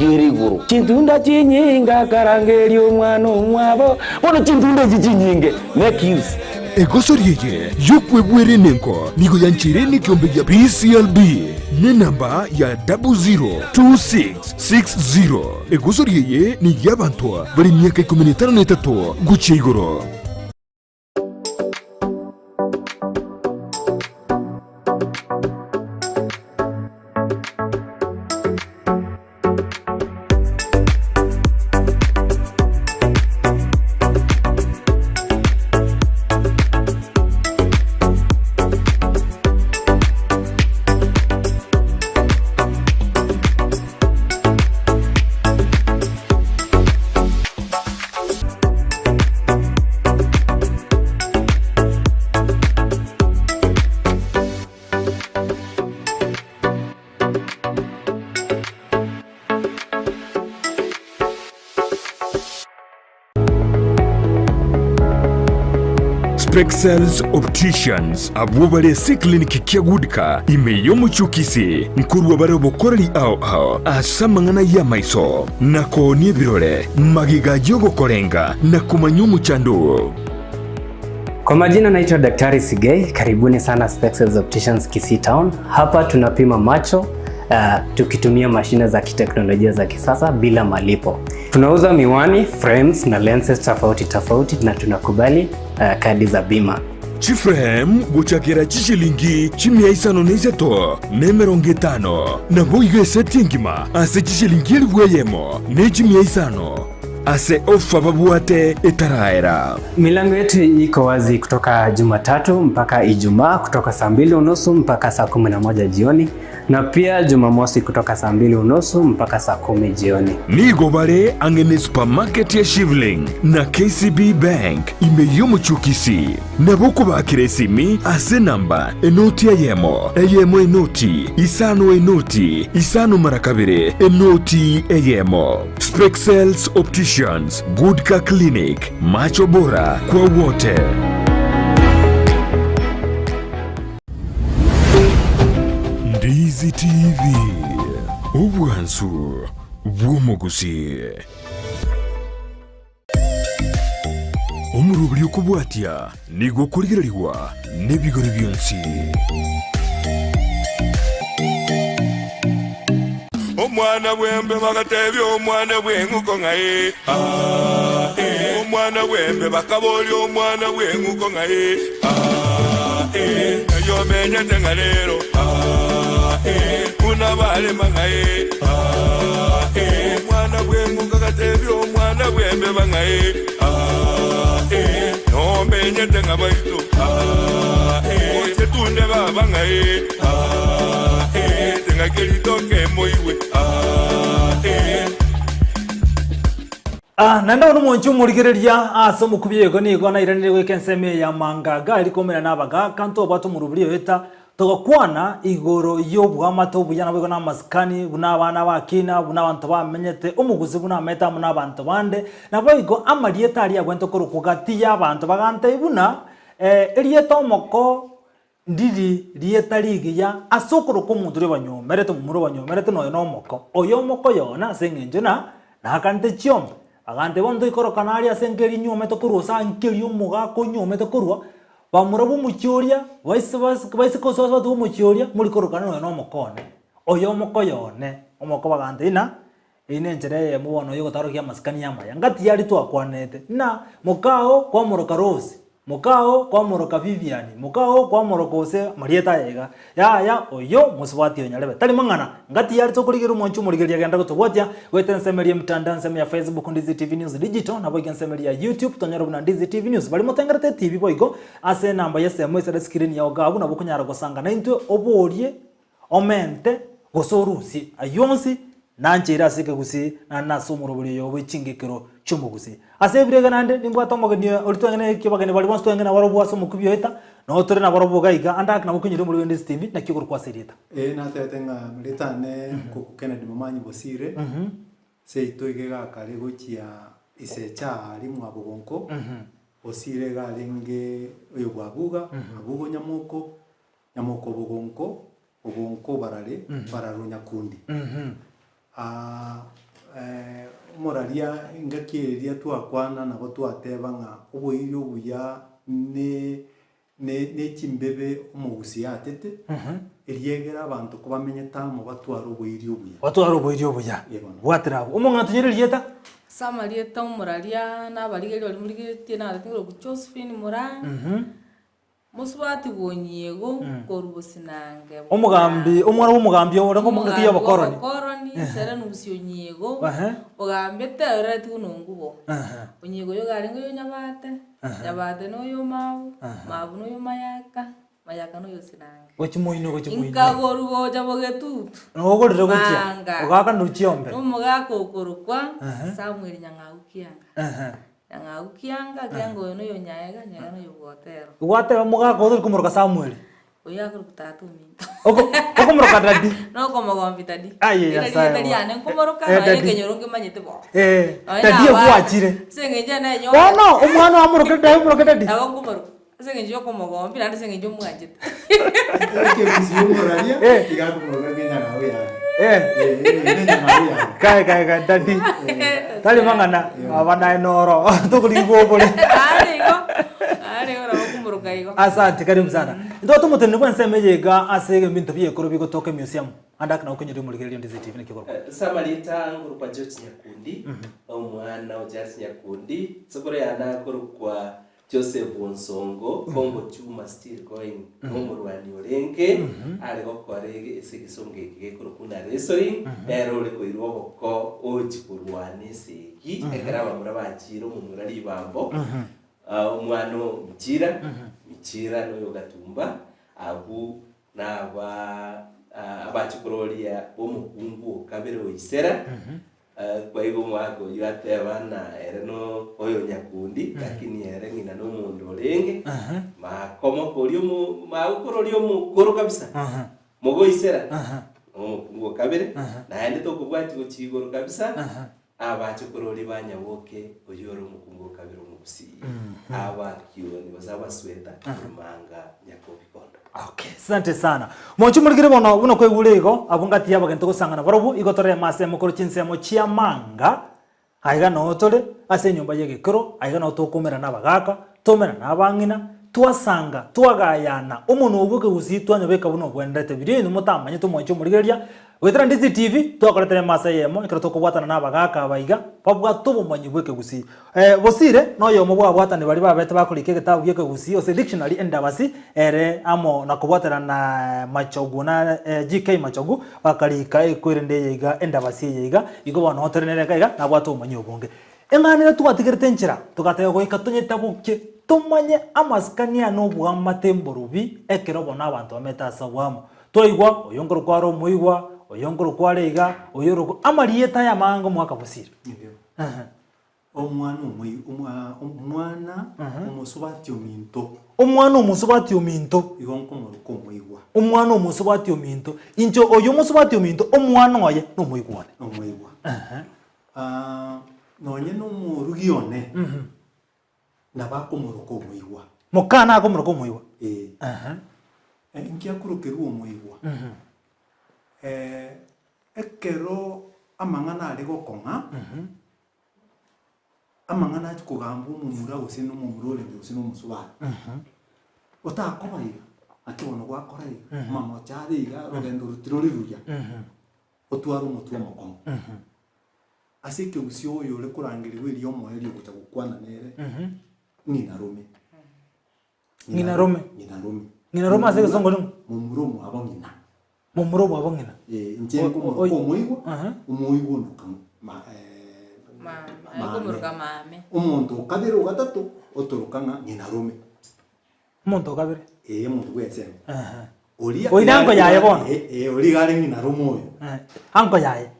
Iga ere igoro. Chintunda chinyinge akarangeria omwana omwabo. Bono chintunda echi chinyinge, make use. Egosori eye y'okwebwera enengo nigo yancheire nekeombe gia PCLB nenamba ya 002660. Egosori eye ney'abanto bare emiaka ikomi na etano na etato gochia igoro. Spexels Opticians abwo bare ase eclinic kia Goodcar ime y'omochie o Kisii nkorwa bare obokoreri ao ao ase amang'ana y'amaiso na koonia ebirore magega y'ogokorenga na komanya omochando oo. Kwa majina naitwa Daktari Sigei, karibuni sana Spexels Opticians Kisii Town. Hapa tunapima macho uh, tukitumia mashine za kiteknolojia za kisasa bila malipo. Tunauza miwani, frames na lenses tofauti tofauti na tunakubali uh, kadi za bima. Chiframe gochakera chishilingi chimia isano na isato na emerongo etano, naboigo eseti engima ase chishilingi elifu eyemo ne chimia isano, ase ofa babwate etaraera. Milango yetu iko wazi kutoka Jumatatu mpaka Ijumaa kutoka saa mbili unusu mpaka saa 11 jioni na pia Jumamosi kutoka saa mbili unusu mpaka saa 10 jioni. Nigo bare ang'e ne supermarket ya Shivling na KCB Bank ime y'omochie o Kisii. Nabo okobakera esimi ase enamba enoti eyemo, eyemo enoti, isano enoti, isano mara kabere, enoti eyemo. Spexels Opticians, Goodcar Clinic, Macho Bora kwa wote. Ndizi TV, obwansu bw'omogusii. Omoroberi okobwatia nigo okorigererigwa nebigori bionsi. Omwana bw'embe bagatebia omwana bw'eng'uko ng'a ee, aa, ee. Omwana bw'embe bakaboria omwana bw'eng'uko ng'a ee, aa, ee. Ng'ai omenyete ng'a rero, aa, ee. Buna barema ng'a ee, aa, ee. Omwana bw'eng'uko agatebia omwana bw'embeba ng'a ee, aa, ee. Nomenyete ng'a baito, aa, ee. Oche tunde baba ng'a ee, aa, ee. Ting'aki ritoke moigwe, aa, ee. Ah, naende bono mwanche omorigereria ase omokubio oyo nigo nairanire goika ensemo eye ya mangaga eri koumera nabagaaka ntobwate omorubiri oeta Togakwana igoro y'oboamate obuya naboigo namasikani, buna abana bakina, buna abanto bamenyete, omogusi buna amanyete amo nabanto bande, naboigo amarieta aria agwenerete korokwa gati y'abanto. Bagantebia buna erieta omoko ndiri rieta rigiya ase okorokwa omonto oria obanywomerete, omomura obanywomerete noyo nomoko. Oyo omoko yona ase eng'encho na nakanete chiombe. Bagantebia bono toikorokana aria ase enka eria inywomete korwa gose anka eria omogaka onywomete korwa, Bamura b'omochie oria, baise baise gose basubati b'omochie oria, mori korokana nonya nomoko one, oyo omokoyo one. Omoko bagantebia, Inaa, eyio nenchera eyemo bono y'ogotarokia amasikani amaya. Ngati yaria twakwanete, ng'a mokao kwamoroka Rose, mokao kwamoroka Vivian, mokao kwamoroka gose amarieta aya iga. Yaya, oyio mosubati o nyarebe. Tari mang'ana, ngati yaria tokorigereria omwanchi omorigereria agenda gotobwatia, goeta ensemo eria emetandao, ensemo ya Facebook Ndizi TV News Digital, naboigo ensemo eria ya YouTube tonyore buna Ndizi TV News. Baria motengerete etibi boigo ase enamba y'esemo esere escreen yao iga abwo nabo okonyara gosanga naintwe oborie, omente, gose orusie. Ayio onsi nancheire ase ekegusii naende nase omorobori oyo bwe chingekero chi'omogusii. Ase ebiro iga naende nimbwate omogeni oria tweng'ene eki abageni baria bonsi tweng'ene nabarobwo ase omokubi oeta, noo tore nabarobwo iga iga, ande ake nabo okoinyora omorweri Ndizi TV naki okorokwa ase erieta. Ee natebete ng'a marieta ane nkoku Kennedy Momanyi Bosire, seito iga egakare gochia isecha aria mwa Bogonko, Bosire iga arenge oyo bwa Abuga, Abuga Onyamoko, Nyamoko Bogonko, Bogonko Barare, Barare Onyakundi. Omoraria engaki eria twakwana nabo twateba ng'a oboiri obuya ne ne ne chimbebe omogusii atete, eriegere abanto kobamenyete amo batware oboiri obuya. Batware oboiri obuya. Ee bono. Bwatera abwo. Omong'ina tonyore erieta? Ase amarieta omoraria nabarigereria baria morigeretie naretwe korokwa Josephine Moraa. Mosubati bw'onyiego korwa bosinange bwa. Omogambi, omwana bw'omogambi orenge omong'aki Omogambi y'obokoroni. bw'obokoroni, Serenus Onyiego, Ehe. ogambete oereretigwe nongubo. Ehe. Onyiego oyo iga arenge oyo Nyabate, Nyabate noyo Mabu, Mabu noyo Mayaka, Mayaka noyo Sinange. Gochia moino gochia moino. Inkagoru gocha bogetutu. Nogorire gochia. Manga. Ogakanire chiombe. Nomogaka okorokwa Ehe. Samuel Nyang'au Kianga. Ehe. Nyang'au kianga, kianga oyo noyo Nyaega, Nyaega noyo Bwotero. Gwateba omogaka oyo tori komoroka Samuel. Oyo akorokwa tata ominto. Oko okomoroka daddy. Nokomogombi daddy. Aye Ere Nyasaye rieta one. riane nkomoroka Eh, nonya daddy. ekenyoro nkemanyete bo. Eh, Nonya daddy na abana. egwachire. Ase eng'encho ene enyoka. Bono omwana omoroke daddy omoroke daddy. Nabo nkomoroka. Ase eng'encho yokomogombi naende ase eng'encho omwanchete. Ekegusii omoraria, Eh. tiga akomoroka ng'a enyang'au yaye. Eh. Eh, eh, ne enyang'au yaye. Kae kae kae daddy. Tari mang'ana aba naye noro tokorigwa obore. Are igo, are igo nabo okomoroka igo. Asante karibu sana. Intwe tomoteneni bwa ensemo eye iga ase ebinto biekoro bigotoka emuseum ande ake nabo okonyeria omorigereria onde ZTV naki okorokwa. Ase amarieta nkorokwa George Nyakundi, omwana o Charles Nyakundi, sokoro yane akorokwa Joseph Onsongo, Congo Chuma still going, nomorwani orenge are gokora ase egesongo eke gekorokwa buna wrestling, nere ore koirwa oboko ochi korwana esegi ekero abamura bachiire omomura ribambo, omwana o Michira, Michira noyo Gatumba, abwo naba abachikororia b'omokungu o kabere o Isera, Kwaiga omwaka oyio ateba ng'a ere no oyo nyakundi, lakini ere ng'ina nomonto orenge, makomoka oria omo magokora oria omokoro kabisa, mogoisera, omokungu o kabere, naende tokobwatia gochia igoro kabisa, abache kororia ba nyaboke oyio ore omokungu o kabere omogusii, abakioni gose abasweta, manga nyakobikondo. Okay, asante sana. Mochie morigere bono buna kwaigure igo, abwo ngati y'abageni togosangana barobwo, igo toreme ase emokoro chinsemo chi'amanga, aiga noo tore, ase enyomba y'egekero, aiga noo tokoumera nabagaaka, twaumera nabang'ina, twasanga, twagayana, omonwa obwo ekegusii twanyobeka buna obwenerete. Biria inwe motamanyete omwanchi omorigereria, Goetera Ndizi TV, twakoretera emasa eyemo ekero tokobwatana na abagaaka aba iga, babwate obomanyi bw'ekegusii. Bosire noyomo bw'ababwatani baria babete bakorika egetabu gi'ekegusii gose dictionary endabasi ere amo na kobwaterana na Machogu na GK Machogu bakarika ekwerende eye iga endabasi eye iga igo bono noo tore nere iga iga nabwate obomanyi obonge. Eng'ana ere twatigerete enchera togateba goika tonyetabokie tomanye amasikani aya na oboamate mborobi ekero bono abanto bamete ase oboamo. Twaigwa, oyo nkorokwa are omoigwa, oyo nkorokwa are iga, oyo orokwa amarieta aya amange omwaka bosire. Nibio. Ehe. Omwana omoi omwa omwana omosubati ominto. Omwana omosubati ominto. Igo nkomoroka omoigwa. Omwana omosubati ominto. Inche oyo omosubati ominto, omwana oye nomoigwa one. Nomoigwa. Ehe. Nonye nomorugi one, nabo akomoroka omoigwa. Mokana akomoroka omoigwa. Ee. Ehe. Inki akorokerwa omoigwa? Ekero amang'ana are gokong'a, amang'ana achia kogamba omomura gose na omomura orenge gose na omosubati, otakoba iga, naki bono gwakora iga, amamocho are iga, orogendo oro tirori ruya, otware omotwe omokong'u. Ase ekegusii oyo ore korangerigwa erio omoerio ogocha gokwana nere, ng'ina rome. Ng'ina rome. Ng'ina rome. Ng'ina rome ase egesongo nigo? Momura omwabo ng'ina. Momura omwabo ng'ina. Eh, inche nkomoroka omoigwa, omoigwa ondoka ma eh, Mame, aye okomoroka mame. Omonto o kabere o gatato otoroka ng'a ng'ina rome. Omonto o kabere? Eh, omonto bwa ensemo. Ehe. Oria Oria nanko yaye bono? Eh, eh, oria iga are ng'ina rome oyo. Eh, anko yaye.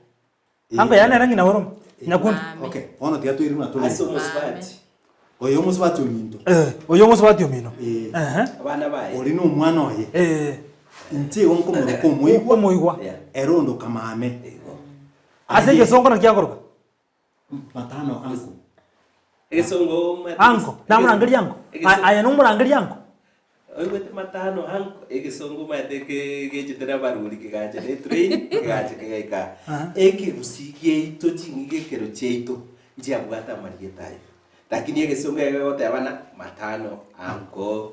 Anko yaye nere ng'ina oromo, nyakundi. Mame. Okay, bono tiga toire buna tore. Ase omosubati. Oyo omosubati ominto. Eh, oyo omosubati omino. Eh. Ehe. Abana baye. Ori nomwana oye. Eh. Inche igo nkomoroka omoigwa. Omoigwa. Yeah. Ere ondoka mame. Igo. Ase egesongo naki akoroka? Matano anko. Egesongo omanyete Anko, namorangeria anko. Egesongo- Aye nomorangeria anko. Oigwete matano uncle, egesongo omanyete ke gechete na abaruri kegacha na etrain, kegacha kegaika aa. Ekegusii giaito ching'igi ekero chiaito, nchiabwate amarieta ayio. Lakini egesongo egegoteba ng'a matano uncle,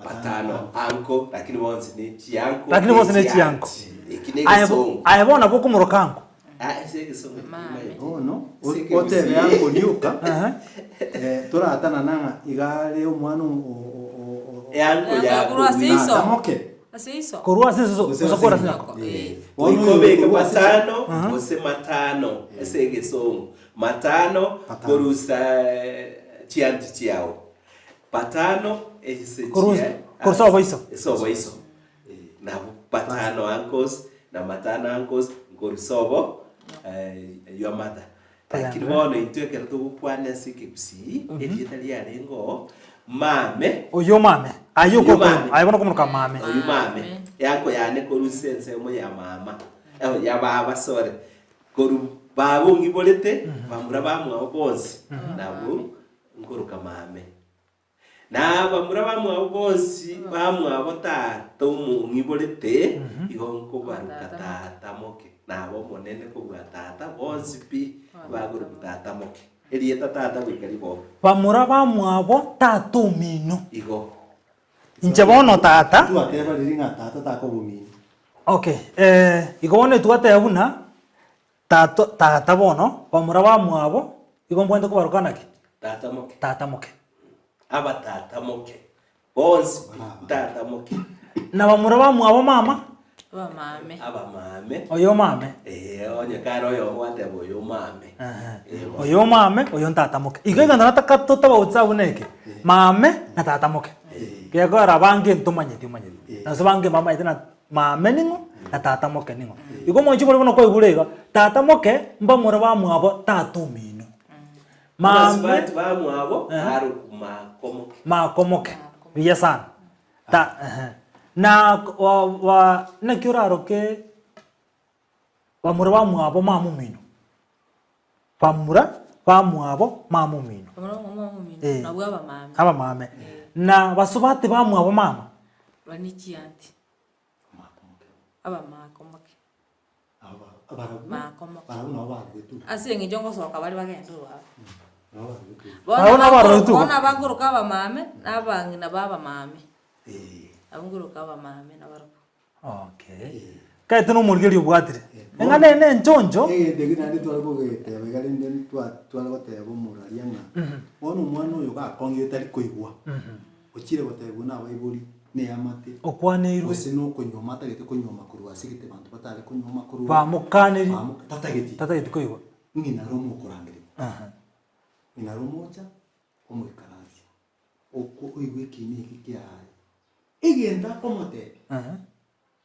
matano uncle, lakini bonsi ne chiuncle, Lakini bonsi ne chiuncle. chiuncle. Eki ne Aye bo- egesongo. aye bono nabo okomoroka uncle. Ah, ase egesongo timanyeti. Bono, Ase o- otebe ekegusii. uncle rioka, eh, toratanana ng'a iga are omwana o- o- o- o- Eanko Eanko yako korwa ase iso. Tata moke. Ase iso. Korwa ase iso, Gose gose ase korwa ase nyoko. nyoko. Eh. Bono Goika obeke oyo korwa ase iso. matano gose matano ase egesongo. Matano Matano. korusa chianti chiao. Patano ase Korwa chia korwa sobo iso. Sobo iso. Nabo patano uncles na matano uncles nkorwa sobo your mother. Lakini bono intwe ekero togokwana ase ekegusii, erieta riarenge oo, mame. Oyio mame, ayio Oyio okoro, mame. aye bono okomoroka mame. Oyio mame, eanko yane korwa ase ensemo ya mama, oh ya baba sorry, korwa baba ong'iborete, bamura bamwabo bonsi, nabwo nkoroka mame. Na abamura bamwabo bonsi bamwabo tata omong'iborete, igo nkobaruka tata moke, naba omonene kobua tata bonsi pi, bakorokwa tata moke. Erieta tata goika ribobe. Bamura bamwabo tata omino. Igo. Inche bono tata. Twateba riria ng'a tata takoba omino. Okay, eh, igo bono twateba buna Tato, tata bono, bamura bamwabo, igo mbwenerete kobaroka naki? Tata moke. Tata moke. Aba tata moke. Bonsi pi, tata moke. Na bamura bamwabo mama? Abamame. Abamame. Oyo omame. Ee, onye kare oyomo gwateba oyo omame. Ee, bono. Oyo omame, oyo ntata moke. Igo egento nataka totabautsa buna eke, mame na tata moke. Gekogera abange ntomanyeti omanyeti. Nase abange mbamanyete na Mame ning'o, na tata moke ning'o. Igo omochie boria bono kwaigure iga, tata moke mbamura bamwabo tata omino. Mame Abasubati bamwabo baroku makomoke. Makomoke, buya sana. Ta ehe. Na wa wa naki oraroke bamura bamwabo mama omino? Bamura bamwabo mama omino. Bamura bamwabo mama omino, Eh. nabwo abamame. Abamame. Na basubati bamwabo mama. Baria ne chianti. Abamakomoke. Makomoke. Ase eng'encho ngosoka bare bagende orwabo. Barabwo nabo barorete igo. Bono abakoroka abamame, na abang'ina ba abamame. Abwo nkoroka abamame nabarabwo. Okay. Kaete nomorigereria obwatire. Eng'ana eye nenchoncho. Egento eke naende tware kogeteba iga rende twa- tware goteba omoraria ng'a bono omwana oyo gakong'ire tari koigwa, ochire gotebwa na abaibori na eamate, Okwaneirwe. gose na okonyuoma atagete konyuoma korwa ase egete banto batare konyuoma korwa Bamokanerie. Bamo- tatageti. Tatageti koigwa. Ng'ina aro omokorangeria. Ng'ina aro omocha, omoikaransia. Oko oigwe ekiina eke kiaye. Egento akomotebia,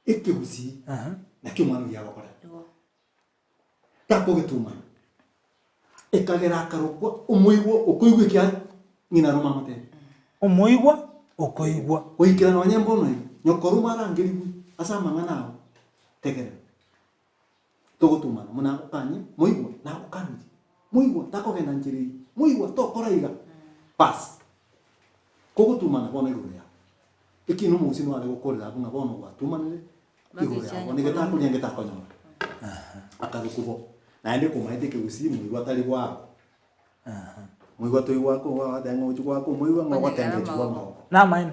ekegusii, nakio omwana oyio agokora. Takogetumana. Ekagera akarokwa omoigwa okoigwa ekiaye ng'ina arome amotebie. Omoigwa okoigwa. Goikera nonye mbono iga, nyokorome arangerigwe ase amang'ana ao, tegerera. Togotumana, buna agokanie, moigwa, nagokanirie, moigwa, takogenda nchera eyio, moigwa, tokora iga, baas. Kogotumana bono igoro yao. Ekio nomogusii nigo are gokorera abwo ng'a bono gwatumanire igoro yao bono egetakoria ngetakonyora. Akarokwa bo. Naende komaete ekegusii moigwa tari gwako. Moigwa toigwako igo agoteba ng'a ochi goaka omoigwa ng'a ogotengechigwa amagoko. Namaene.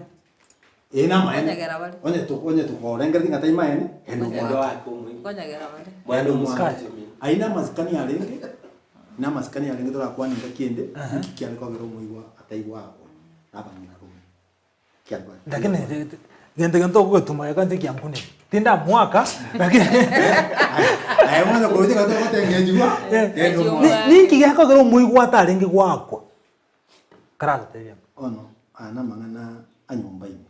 Ee namaene. Konyegera bare. Onye to onye tokorengereria ng'a taimaene, genda Genda omwake. oake omoigwa. Konyegera bare. Mwana Omwake. omosacha omino. Ayio namasikani arenge, namasikani arenge torakwane engaki ende, nki kiare kogera omoigwa ataigwakwa nabang'ina rome. Kiare kogera. Lakini gento gento ogogetuma geka inche kiankunire. Tindamwaka, lakini Aye bono koroche ng'a togotengechigwa, genda omwake. Ninki gekogera omoigwa atarenge goakwa? Karatotebie. Bono aya namang'ana a nyomba ime.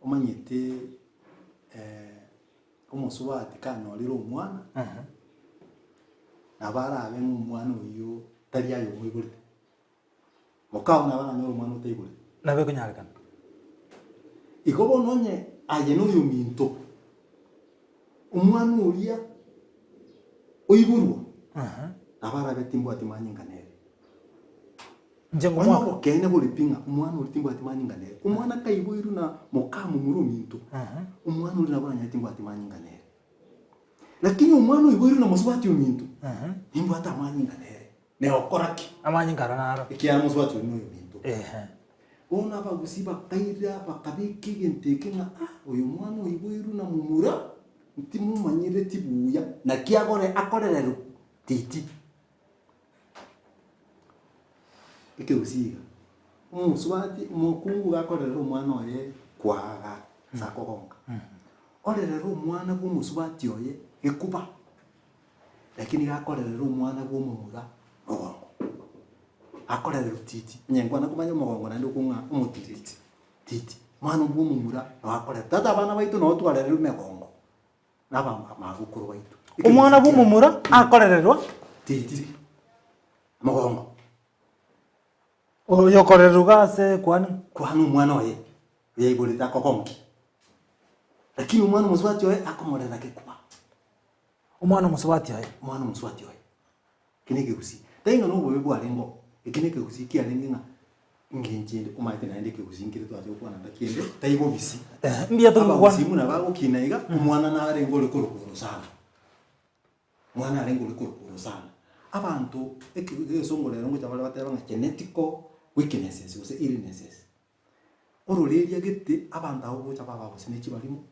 Omanyete omosubati kanyorire omwana, nabo arabe ng'a omwana oyio tari aye omoiborete. Mokao nabo aranyore omwana otaigoreti. Nabo ekonyarekana. Igo bono onye aye noyominto, omwana oria oiborwa, nabo arabe timbwati manyinga nere. Inche Onye ngomwaka. obokeene bore pi ng'a omwana oria timbwati manyinga nere. Omwana kaiboirwe na moka momura ominto, omwana oria nabo oranyore timbwati manyinga nere. Lakini omwana oiboirwe na mosubati ominto, nimbwate amanyinga nere. Nere okora ki? Amanyinga aro naro. Ekiagera mosubati oria noyo ominto. Ehe. Bono abagusii bakaira bakabeka egento eke ng'a ah, oyo omwana oiboirwe na momura, ntimomanyereti buya, naki agore akorererwe titi. Ekegusii iga, omosubati omokungu iga akorerera omwana oye kwaga ase akogonka, orerere omwana bwa omosubati oye gekuba, lakini iga akorerera omwana bwa omomura mogongo, akorererwa titi, onye nkwana komanya omogongo naende okong'a omotiti, titi, omwana bwa omomura nabo akorerwa, tata abana baito nabo twarererwe megongo. Nabamagokoro baito. Omwana bw'omomura akorererwa Titi. Mogongo. Oyokorererwa iga ase kwani. Kwana omwana oye oyaiborete akogonki. Lakini omwana omosubati oye akomorera gekuba. Omwana omosubati oye. Omwana omosubati oye. Eki nekegusii. Tari ng'a nobobe bwarenge oo, eki nekegusii kiarenge ng'a engencho ende omanyete naende ekegusii nkere twacha gokwana ngaki ende, tai bobisi. Ehe, mbuya togokwana. Abagusii buna bagokina iga, omwana narenge ore korokwa orosana, omwana arenge ore korokwa orosana. Abanto eke egesongo rero ngocha bare bateba ng'a genetical weaknesses gose illnesses. Ororeria gete abanto abwo gocha baba gose ne chibarimo,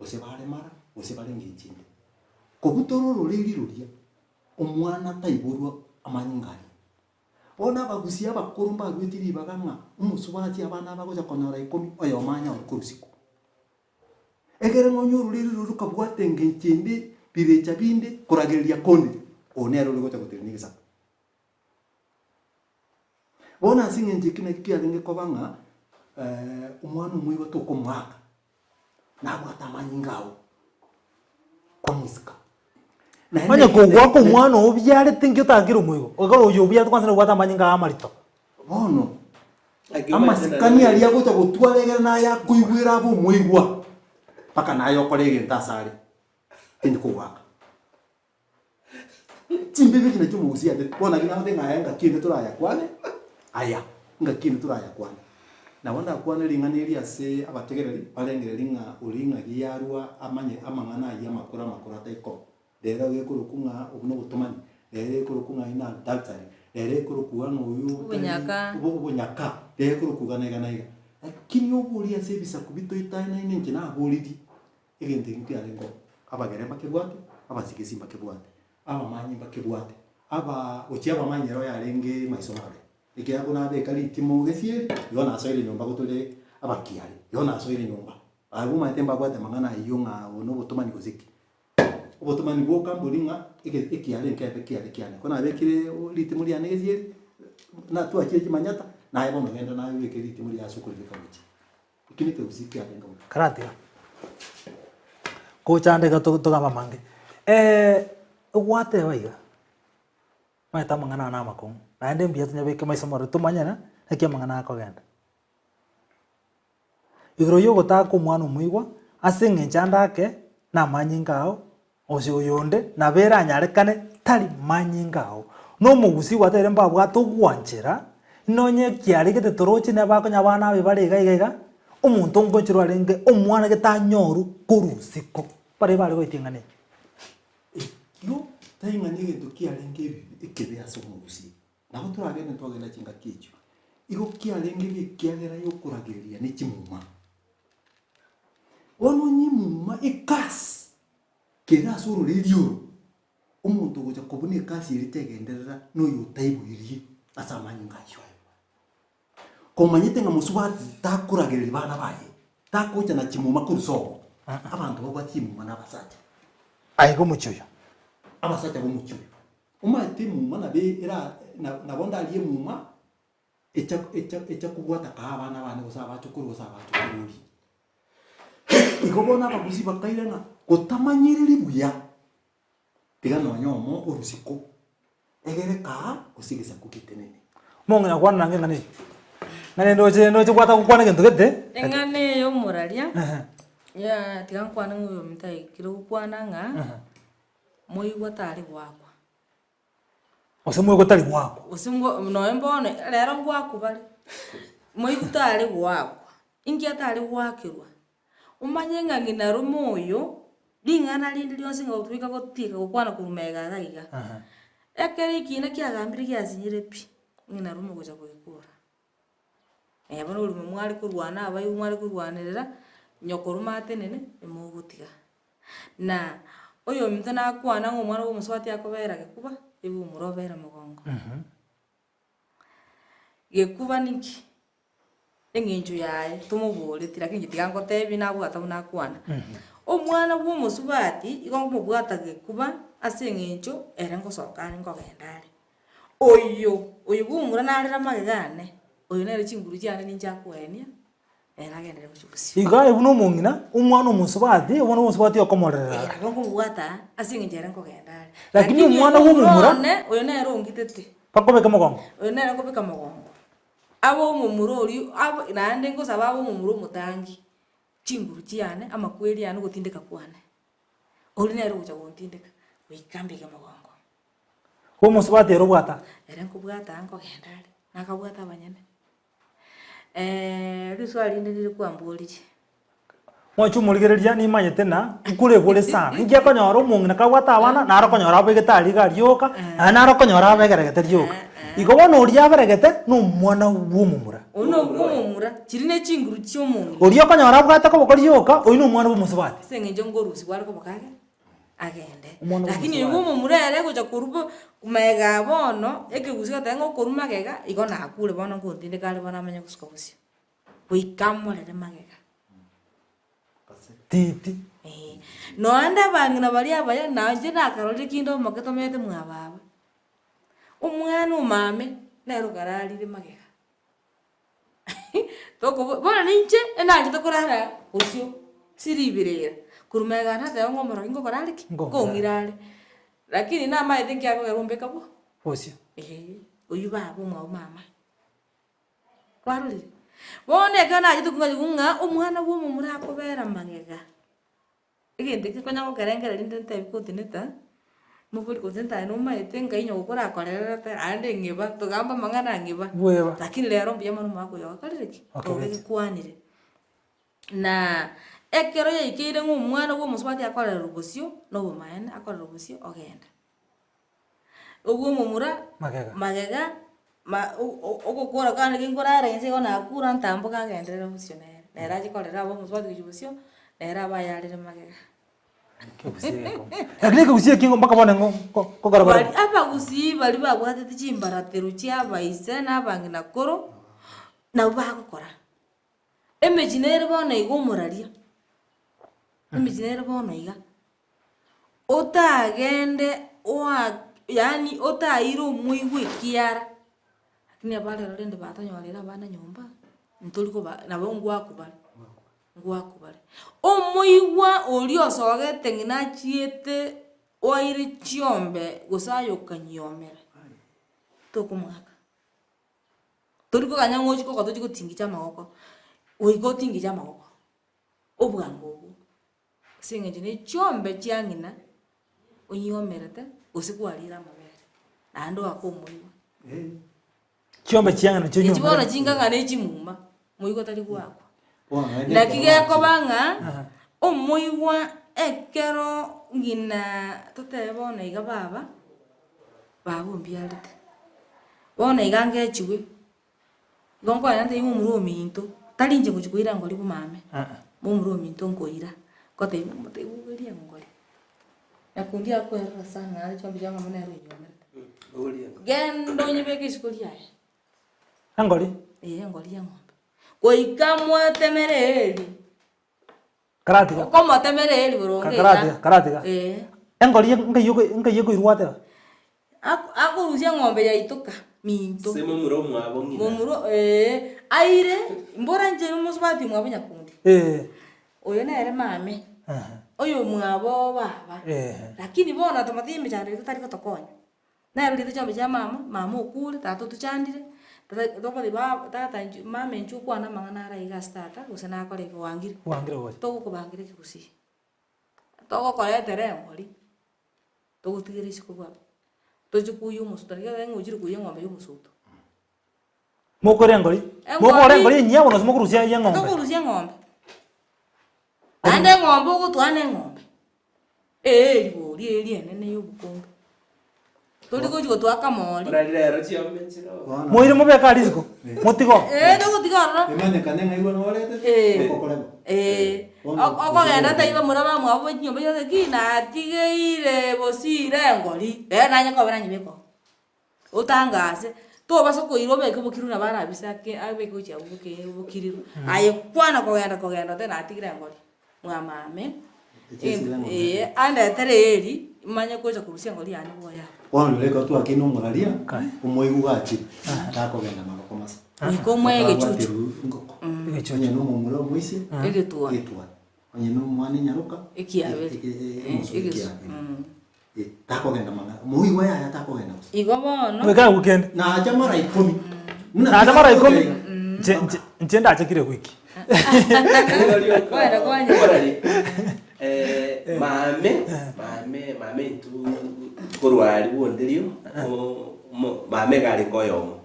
gose baremara, gose bare engencho ende. Kobutora ororeria roria, Omwana taiborwa amanyinga aria. Bono abagusia abakoro mbaruetie ribaga ng'a omosubati abana abagocha konyora ikomi, oyomo anyore korwa isiko. Ekero ng'a onye ororeri roro rokabwata engencho ende, birecha binde, koragereria konde, oyo nere ore gocha gotenenia egesaku. Bono ase eng'encho eki naki kiarenge koba ng'a omwana omoigwa tokomoaka, nabwate amanyinga ao, kwamosika. Naende Onye kogoaka naende- omwana oo obiarete nki otakire omoigo? Ekero oyo obiarete kwanza nobwate amanyinga ao amarito. Bono, Aki omanyete amasikani naende- aria agocha gotwara egere naye akoigwera abe omoigwa, mpaka naye okore egento ase are, tindi kogoaka. Chimbibe echi nachio omogusia atete, bono naki nagotebi ng'a aya ngaki ende torayakwane, aya ngaki ende torayakwane. Nabo ndakwane ring'ana eri ase abategereri, barengereri ng'a oria ng'aki yarwa amanye amang'ana ayio amakoro amakoro atai koba. Rero gekorokwa ng'a obwo na obotomani, rero ekorokwa ng'a ina adultery, rero ekorokwa ng'a oyio otari Obonyaka. obo obonyaka, rero ekorokwa iga na iga na iga. Lakini oboria ase ebisaku bitoetanaine inche naboririe. Egento ekio nkiarenge oo, abagere mbakebwate, abasigisi mbakebwate, abamanyi mbakebwate, aba gochia abamanyi ero yarenge maiso marore, ekiagera buna abeka ritimo gesieri, igo nasoire nyomba gotore abakiare, igo nasoire nyomba. Abwo omanyete mbabwate amang'ana ayio ng'a obo na obotomani gose ki. Obotomani bwoka mbori ng'a ege ekiare nkebe kiare kiane, ko nabekire ritimo riane gesieri, natwachire chimanyata, naye bono genda naye obeke ritimo riaye ase okoribeka gochia. Eki nekegusii kiarenge bobe. Karatiga gochanda iga togamba amange ogwateba iga, omanyete amang'ana aya na amakong'u, naende mbuya tonyabeke maiso marore tomanyane naki amang'ana akogenda. Igoro ya ogotaka omwana omoigwa, ase eng'encho ande ake, na amanyinga ao, Gose oyonde nabo eranyarekane tari manyinga ao. Nomogusii gwateire mbabwate ogwanchera, nonye ekiaregete toroche nabo bakonya abana abe bare iga iga iga, omonto nkoencherwa arenge omwana gete anyorwe korwa isiko. Baria bare goetia eng'ana eye. Ekio taing'ana egento kiarenge ebibe ekebe ase omogusii. Nabo toragende twagenda chingaki echio. Igo kiarenge ekiagera yokoragereria ne chimuma. Bono onye emuma ekasi kere ase ororeria oro, omonto ogocha kobuna ekasi eria tegenderera noyo otaiboirie ase amanyinga ayio. Komanyete ng'a mosubati takoragereria bana baye, takocha na chimuma korwa sobo, abanto babwate chimuma na abasacha. Aye omochie oyo. Abasacha b'omochie oyo. Omanyete emuma nabo era nabo ndarie emuma echa echa echa kobwata kaa abana bane gose abachokoro gose abachokorori. Igo bono abagusii bakairana gotamanyereri buya, tiga nonye omo orusiko, egere kaa gose egesaku getenene. Omong'ina kwana nange eng'ana eye, ng'a ndoche ndoche gwataka gokwana egento gete. Eng'ana eye ya omoraria, ya tiga nkwane ng'a oyominto aikire gokwana ng'a, moigwa tari goakwa. Gose moigo tari goakwa. Gose ngo nonya mbono rero ngoakwa bare, moigo tare goakwa, inki atare goakerwa? Omanye ng'a ng'ina rome oyo, ring'ana rinde rionsi ng'a goika gotieka gokwana korwa magega iga iga. Ekero ekina kiagambire giasinyire pi, ng'ina rome ogocha goekora. Naye bono orimo mware korwana abaibwa mware korwanerera, nyokorome atenene, emogotiga. Na oyominto nakwana ng'a omwana bwa omosubati akobera gekuba, igo omura obere mogongo. Gekuba ninki? Eng'encho yaye tomoboreti lakini inche tiga ngotebi nabwata buna akwana. Omwana bwa omosubati igo nkomobwata gekuba ase eng'encho ere ngosoka are nkogenda are. Oyo, oyo bwa omomura narere amagega ane, oyo nere chinguru chiane ninche akoenia, ere agenderere gochia bosio. Iga aye buna omong'ina, omwana omosubati, omwana omosubati okomorerera. Eh, nabo nkobwata ase eng'encho ere nkogenda are. Lakini Lakini omwana oyo bwa omomura, one, oyo nere ongitete. bakobeka mogongo. Oyo nere nkobeka mogongo. Abe omomura oria, abe naende ngosaba abe omomura omotangi, chinguru chiane, amakweri ane, ogotindeka kwane. Oria nere ogocha gontindeka, goika mbeke mogongo. Omosubati ere obwata. Ere nkobwata nkogenda are, nakabwata abanyene. Riswali rinde rire kwamboririe. Mwanche omorigereria nimanyete na nkorebore sana, inki akonyora omong'ina kabwate abana naro okonyora abegete aria iga rioka, naende naro okonyora abegeregete rioka. Igo bono oria aberegete na omwana bwa omomura. Oyio na obwa omomura, chiria ne chinguru chia omong'ina. Oria okonyora abwate koboko rioka, oyio na omwana bwa omosubati. Ase eng'encho nkorusigwa are koboko ake. agende. Omwana Lakini bw'omosubati. oyo bw'omomura ere gocha korwa bo magega bono, ekegusii goteba ng'a okorwa magega, igo nakure bono ngontindeka are bono amanye gosuka bosio. Goika amorere magega. Titi. Eh, noende abang'ina baria abaya, nainche nakarorire kinde omoke tomanyete mwa baba. Omwana omame, nere okararire magega. Tokobo bono ninche enanchete korara bosio, ase riberera, korwa magega nateba ng'a omorogi ngokora are ki? Nkong'ira are. Lakini namaete nki akogera ombeka bo? Bosio. Eeh, oywo baba omwabo mama. Kwarorire? Bono ekero nachete kong'anyigwa ng'a omwana bwa omomura akobera magega. Egento eke konya gokerengereria rinde ntebi kotineta, mobori gose ntaye nomaete ngai onye gokorakorerete aende ng'iba togamba amang'ana ang'iba. Bweba. Lakini rero mbuya mono omwaka oyo ogokorire ki? Okebete. Ogekwanire. Na ekero yaikeire ng'a omwana bwa omosubati akorerwa bosio, na obomaene akorerwa bosio ogenda. Obwo omomura, Magega. magega, ma o- o- ogokora kwane ginkorara inse igo nakure ntamboke agenderere bosio nere, nere ache korera abe omosubati gochia bosio, nere abe ayarire magega. Ekegusii egekong'u. Lakini ekegusii ekieng'u mpaka bono ng'o ngo- ngokora Bari bare. abagusii baria babwatete chimbaratero chia abaise na abang'ina koro, nabo bagokora. Emechie nere bono iga omoraria, emechie nere bono iga. Otagende oa yaani otaire omoigwa ekiara, lakini aba rero rende batonyorire abana nyomba, ntori koba nabo ngwakwa bare, ngwakwa bare. Omoigwa oria osogete ng'ina achiete oaire chiombe gose aye okanyiomera, tokomoaka. Tori koganya ng'a ochie kogotochia gotingicha amagoko, goika otingiche amagoko, obwango obwo. Ase eng'encho ne chiombe chia ng'ina onyiomerete gose kwarire amabere, naende oake omoigwa. Chiombe chia ng'ina chio Echi bono onyiomerete. chingang'a ne chimuma, moigwa tari goakwa. Bono naende Naki ekero gekoba ng'a, omoigwa ekero ng'ina totebe bono iga baba, baba ombiarete, bono iga ngechigwe, Igo nkoenda ntebi momura ominto, tari inche ngochia koira ngori bomame, momura ominto nkoira, ngotebi motebi bogoria ngori. Nyakundi akwerora sana naende chiombe chia mama nere oinyomerete. Genda onyebeke isiko riaye. Engori? Eeh engori ya eng'ombe. Goika mwatemere eeri. Karatiga. Okomotemera eeri boronge iga. Karatiga, karatiga. Eeh. Engori nkai oko nkai ekoirwatera? Ako akorusia eng'ombe yaitoka minto. Ase momura omwabo ng'ina. Momura eeh, aire, mbora inche nomosubati omwabo nyakundi. Eeh. Oyo nere mame, Ehe. oyo omwabo baba. Eeh. Lakini bono tomatebi emechando eye totari gotokonya. Nero rieta chiombe chia mama, mama okure, tata otochandire, tata tokoteba baba tata inchu mama inchu okwane amang'ana ara iga ase tata, gose nakore iga oangire. Oangire gocha. Togokobangira ekegusii, togokoretera engori, togotigera isiko bwango. Tochie koiywa omosuto, naki egere ng'a ochire koiywa eng'ombe ya omosuto. Mokore engori? Mokore engori enyia bono gose mokorusia eye eng'ombe? Tokorusia eng'ombe. Naende eng'ombe ogotwaa na eng'ombe, eeri bori eeri enene ya obokombe. Tori gochi gotwaa akamori. Buna rero chiombe nchire oo. Moire mobeke aria isiko, motige oo. Ee togotiga ororo. Emanyekane ng'a igwe norete, Ee. okokoreba. Ee, Bono okogenda taiyo bamura bamwabo ba chinyomba chiaye ki natigeire bosire engori, rero nanye kobera nyibeke oo. Otangase, tobasa koira obeke obokiriru nabo arabise ake abeke gochia abwo oboke obokiriru. Aye kwana kogenda kogenda otebe natigire engori, mwamame, Echesire engori. ee andetere eeri, manye gocha korusia engori yane bwoye abwo. Bono riria ekero twakina omoraria, omoigwa gachire, takogenda magoko masa. Goika omoe egechuchu. Akabwaterwa engoko. Egechuchu. Onye na omomura omoisia, Egetuoni. egetuoni. Onye na omwana enyaroka, Ekiaberi. omosuku Egesu. ekiaberi. Eh, takogenda mang'ana. Moigwa yaya takogenda bosa. Igo bono. Goika weekend. Nacha mara ikomi. Buna Nacha mara ikomi. tiga Nche nche nche ndachakire wiki. Kwenda kwanya. Okorari, eh, mame mame mame intwe korwa aria bwonderio o- mo- mame iga arenge oyomo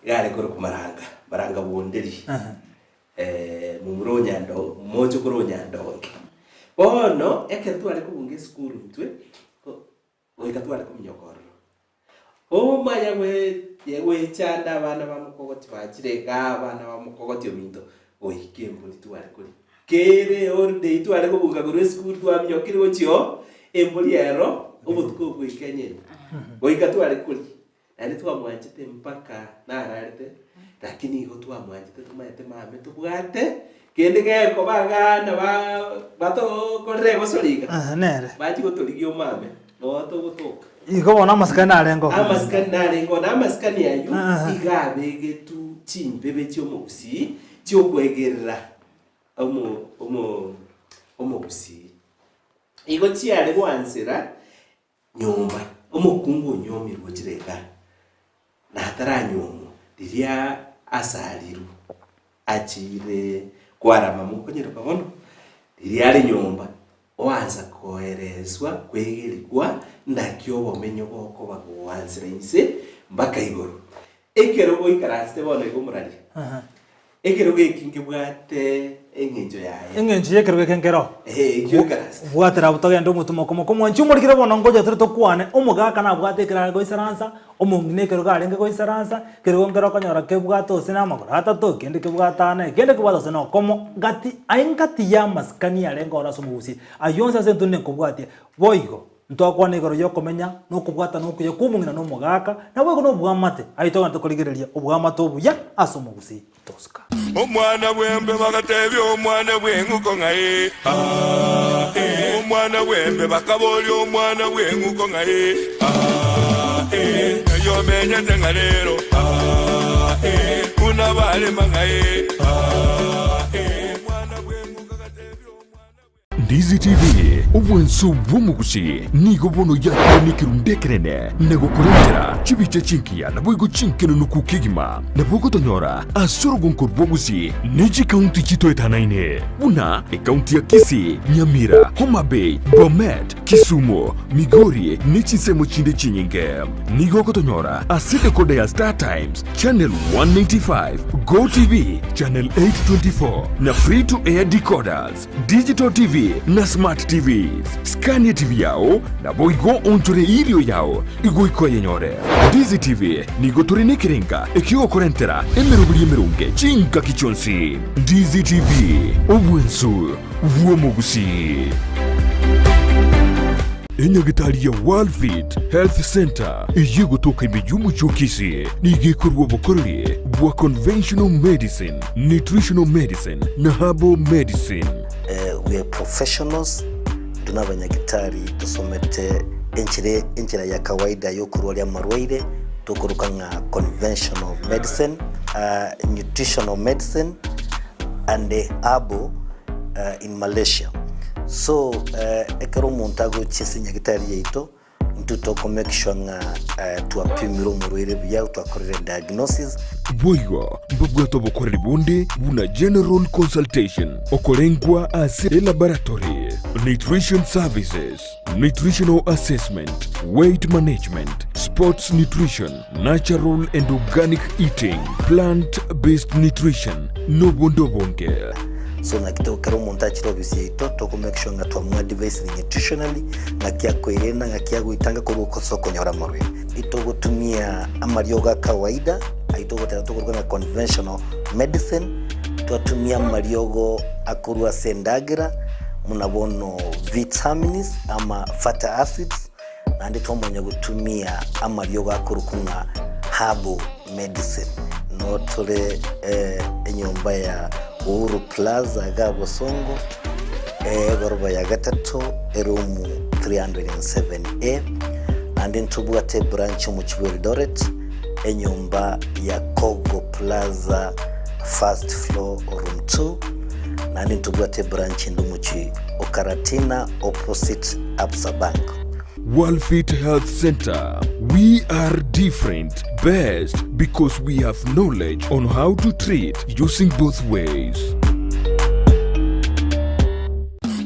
iga are korokwa maranga maranga bwonderi momura o Nyando mochokoro o Nyandonge. Bono ekero tware kobunga esukuru intwe, goika tware kominyoka ororo. Omanya goechanda abana ba mokogoti bachire igaa, abana ba mokogoti ominto, goika embori tware koria. Kere holiday tware kobunga korwa esukuru twaminyokire gochia oo, embori ero, obotuko obwo goika enyenya. Goika tware koria. Naende twamwanchete mpaka nararete, lakini igo twamwanchete tomaete mame tobwate kende gekoba abana ba batokorere egosori iga, Ehe, nere. bachie gotorigia omame, noo togotoka. Igo bono amasikani narenge oo. Amasikani narenge oo, na amasikani ayio Ehe. iga abegetwe chimbebe chi'omogusii chi'okwegerera omo omo omogusii. Igo chiare goansera Nyomba, omokungu onyomirwe ochire igaa, na ataranyuomwa, riria asarirwe, achiire kwarama mokonyeroka bono, riria are nyomba, oansa koereswa kwegerigwa naki obomenyo bokoba goansera inse mpaka igoro. Ekero goikaransete bono iga omoraria, Ekerogo eki nkebwate engencho yaye. Engencho y'ekerogo eke nkero. Ee, ekio oikaransete. Bwatera abwo togende omotwe mokomoko. Mwanchi omorikire bono ngocha tore tokwane, omogaka nabwate ekero are goisaransa, omong'ina ekerogo arenge goisaransa, ekerogo nkero okonyora kebwate ose na amagoro atato, ekende kebwate ane, ekende kebwate ose na okomo, gati aye ngati y'amasikani arenge oro ase omogusii. Ayio onsi ase intwe ninkobwatia. Boigo. Ntwakwana igoro y'okomenya na okobwatana okuya kw'omong'ina na omogaka, naboigo nobwamate, aye togende korigereria obwamate obuya ase omogusii tosuka. Omwana bw'embe bagatebia omwana bw'eng'uko ng'a ee, aa, ee. Omwana bw'embe bakaboria omwana bw'eng'uko ng'a ee, aa, ee. Ng'ai omenyete ng'a rero, aa, ee. Buna barema ng'a ee, aa, ee. Omwana bw'eng'uko agatebia omwana bw'eng'uko. Ndizi TV, obwanso bw'omogusi, nigo bono yakire nekerundu ekenene na gokorentera chibicha chingiya naboigo chinkenenuku kegima. Nabo ogotonyora ase orogonko rw'obogusi ne chikaunti chitoetanaine buna ekaunti ya Kisii, Nyamira, Homa Bay, Bomet, Kisumu, Migori ne chinsemo chinde chinyinge. Nigo ogotonyora ase decoder ya Star Times, Channel 195, Go TV, Channel 824 na Free to Air decoders. Digital TV na Smart TVs. Skania TV yao, naboigo onchore erio yao igoika oyenyore. Dizi TV nigo tore nekerenga ekiogokorentera emeroberi emeronge chingaki chionsi. Dizi TV, obwensu bw'omogusii. Enyagitari ya Worldfit Health Centre eyio egotoka ime y'omochie o Kisii nigo ekorua obokoreri bwa conventional medicine, nutritional medicine na herbal medicine. We are professionals, intwe nabanyagitari tosomete enchera enchera ya kawaida yokorwaria amarwaire tokoroka ng'a conventional medicine, nutritional medicine and herbal in Malaysia. So ekero omonto agochia ase enyagitari yaito, intwe toko make sure ng'a twapimire omorwaire buya, twakorire diagnosis. Boigo mbabwate obokoreri bonde buna general consultation, okorengwa ase elaboratory, nutrition services, nutritional assessment, weight management, sport. Sports nutrition, natural and organic eating, plant based nutrition, nobonde obonge. So ng'aki to kera omonto achire ofisi yaito toko make sure ng'a twamoadvisire nutritionally ng'aki akoerenda ng'aki agoitanga korwa ase okonyora amarwaire. Itogotumia amariogo a kawaida ayio togoteba tokoruga ng'a conventional medicine, twatumia amariogo akorwa ase endagera buna bono vitamins ama fatty acids, Naende twamanya gotumia amariogo akorokwa ng'a herbal medicine. Noo tore enyomba ya Uhuru Plaza iga Bosongo, egoroba ya gatato, eroom 307A. Naende ntobwate ebranch omochie bwa Eldoret, enyomba ya Kogo Plaza first floor room 2. Naende ntobwate ebranch ende omochie o Karatina opposite Absa Bank. Worldfit Health Center, we are different, best because we have knowledge on how to treat using both ways.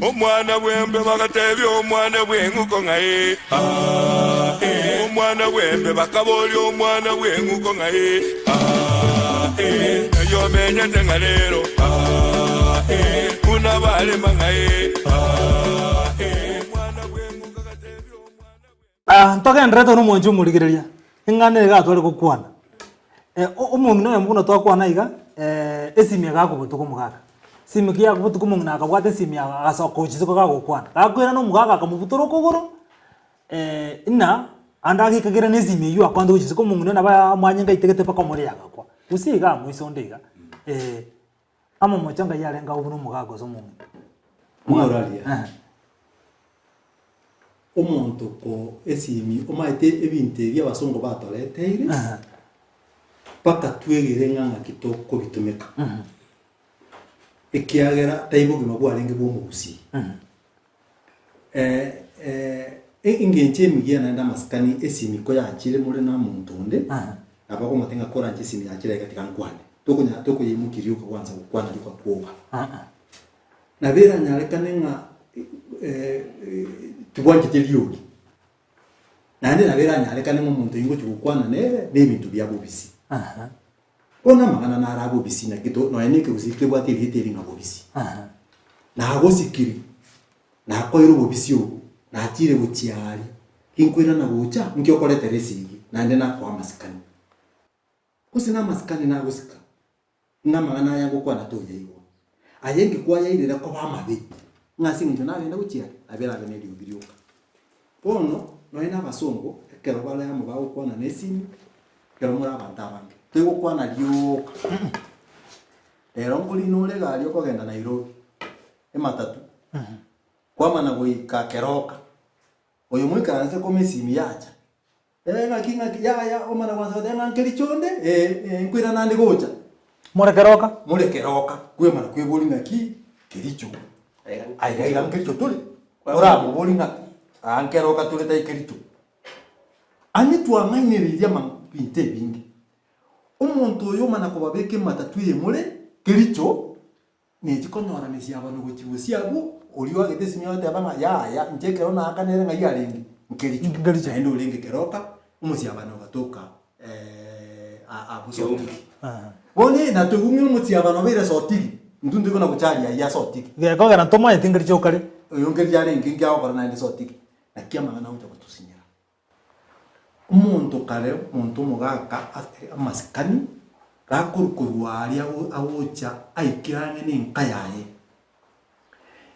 Omwana bw'embe bagatebia omwana bw'eng'uko ng'a ee, aa, ee. Omwana bw'embe bakaboria omwana bw'eng'uko ng'a ee, aa, ee. Ng'ai omenyete ng'a rero, aa, ee. Buna barema ng'a ee, aa, ee. Omwana bw'eng'uko agatebia omwana bw'eng'uko. Ntogenderete nomwanchi omorigereria, eng'ana eye iga tware gokwana. Omong'ina oyomo buna twakwana iga, esimi egakwa botuko omogaka. Esimi ki yakwa botuko omong'ina akabwata esimi agasoka gochia isiko gagokwana. Gakoirana omogaka akamobutora okogoro, ng'a ande agekagera na esimi eywo akwanete gochia isiko omong'ina nabo amanyinga aitegete mpaka omorero agakwa. Gose iga moiso onde iga, amamocho ngai arenge agwo buna omogaka gose omong'ina. Omoraria. Omonto ko esimi omaete ebinto ebi abasongo batoreteire, mpaka twegere ng'a ng'aki tokobitumeka. Ekiagera tai bogima bwarenge bwa omogusii. Engencho emigiya naende amasikani esimi koyachire more na omonto onde, nabo akomotebia ng'a koranche esimi yachire iga tiga nkwane. Tokonya tokoyeimokia rioka gwansa gokwana rioka kwoga. Nabo eranyarekane ng'a tibwancheti eriogi, naende nabo eranyarekane ng'a omonto oyio ngochia gokwana nere na ebinto bia bobisi. Bono amang'ana naro abobisi naki to nonya na ekegusii kebwate erieta eri ng'a bobisi. Nagosikire, nakoeire obobisi obo, nachire gochia aria, ginkoirana gocha, nki okoretera esegi, naende nakoa amasikani. Gose namasikani nagosika, ng'a amang'ana aya ngokwana toyaigwa. Aye inki kwayairire koba amabe, ng'a ase engencho nagenda gochia are, nabo erabe neriogi rioka. Bono, nonya na abasongo, ekero bare amo bagokwana na esimi, ekero more abanto abange, toigokwana rioka. Rero nkorina ore egari okogenda Nairobi, ematatu, kwamana goika Keroka, oyo moikaranse koma esimi yacha, Eh, ng'aki ng'aki, yaya, omana gwansa goteba ng'a nkericho onde, eh, eh, nkoirana ande gocha. More keroka. More keroka, kwemana kwebori ng'aki, kericho. Aiga iga nkericho tore, oramobori ng'a aa nkeroka tore tai kericho. Ang'e twang'ainereirie amang'u binto ebinge. Omonto oyo omana kobabeka ematatu eye more kericho, Nechi konyora mesiabano gochia bosio abwo, oria oagete esimi agoteba ng'a yaya, inche ekero naakanere ng'ai arenge? Nkericho. Nkericho. Naende orenge keroka, omosiabano ogatoka abwo Sotigi. Bono ee natoigwa ng'a omosiabano obeire Sotigi, intwe ntoigwa na gocharia ayio ase Sotigi. Gekogera ntomanyeti nkericho okare. Oyo nkericho arenge nki agokora naende Sotigi. Naki amang'ana agocha gotusinyera. Omonto kare omonto omogaka ase amasikani, gakorwa korwa aria agocha aikire ang'e na enka yaye,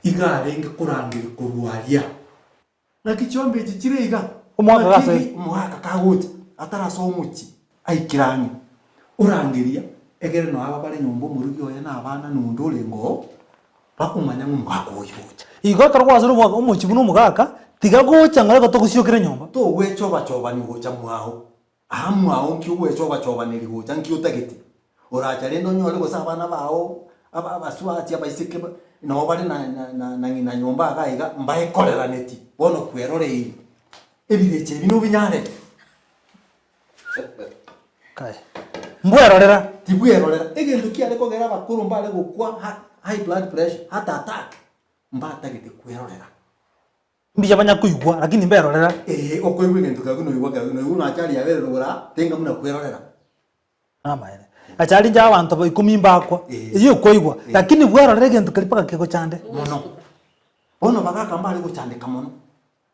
iga arenge korangeria korwa aria. Naki chiombe echi chire iga? Omogaka Naki gasoire. Omogaka kagocha, atarasoa omochie, aikire ang'e, orangeria, egere nonya aba bare nyomba omorugi oye na abana na onde orenge oo, Bakomanya ng'a omogaka oyio ogocha. Igo ekero gwasire omogaka omochie buna omogaka, tiga gocha ng'a reka togosiokere nyomba. Togwechobachobania gocha mwao. Aa mwao nki ogwechobachobaneria gocha nki otagete? Oracha rende onyore gose abana bao aba abasubati abaiseke ba nabo bare na na na na ng'ina nyomba iga iga mbaekoreraneti bono kweroreirie. Ebirecha ebi nobinyarete. Kae. Mbwerorera. Tibwerorera. Egento kiare kogera abakoro mbare gokwa high blood pressure, heart attack, mbatagete kwerorera. Mbuya banya koigwa lakini mberorera. Ee, okoigwa egento keria noigwa keria noigwa ng'a achari yabere rogoro aa, tenga buna kwerorera. Namaene. Achari inche abanto ba ikomi mbakwa, eyio okoigwa, lakini bwerorere egento keria mpaka kegochande. Mono. Bono bagaka mbare gochandeka mono,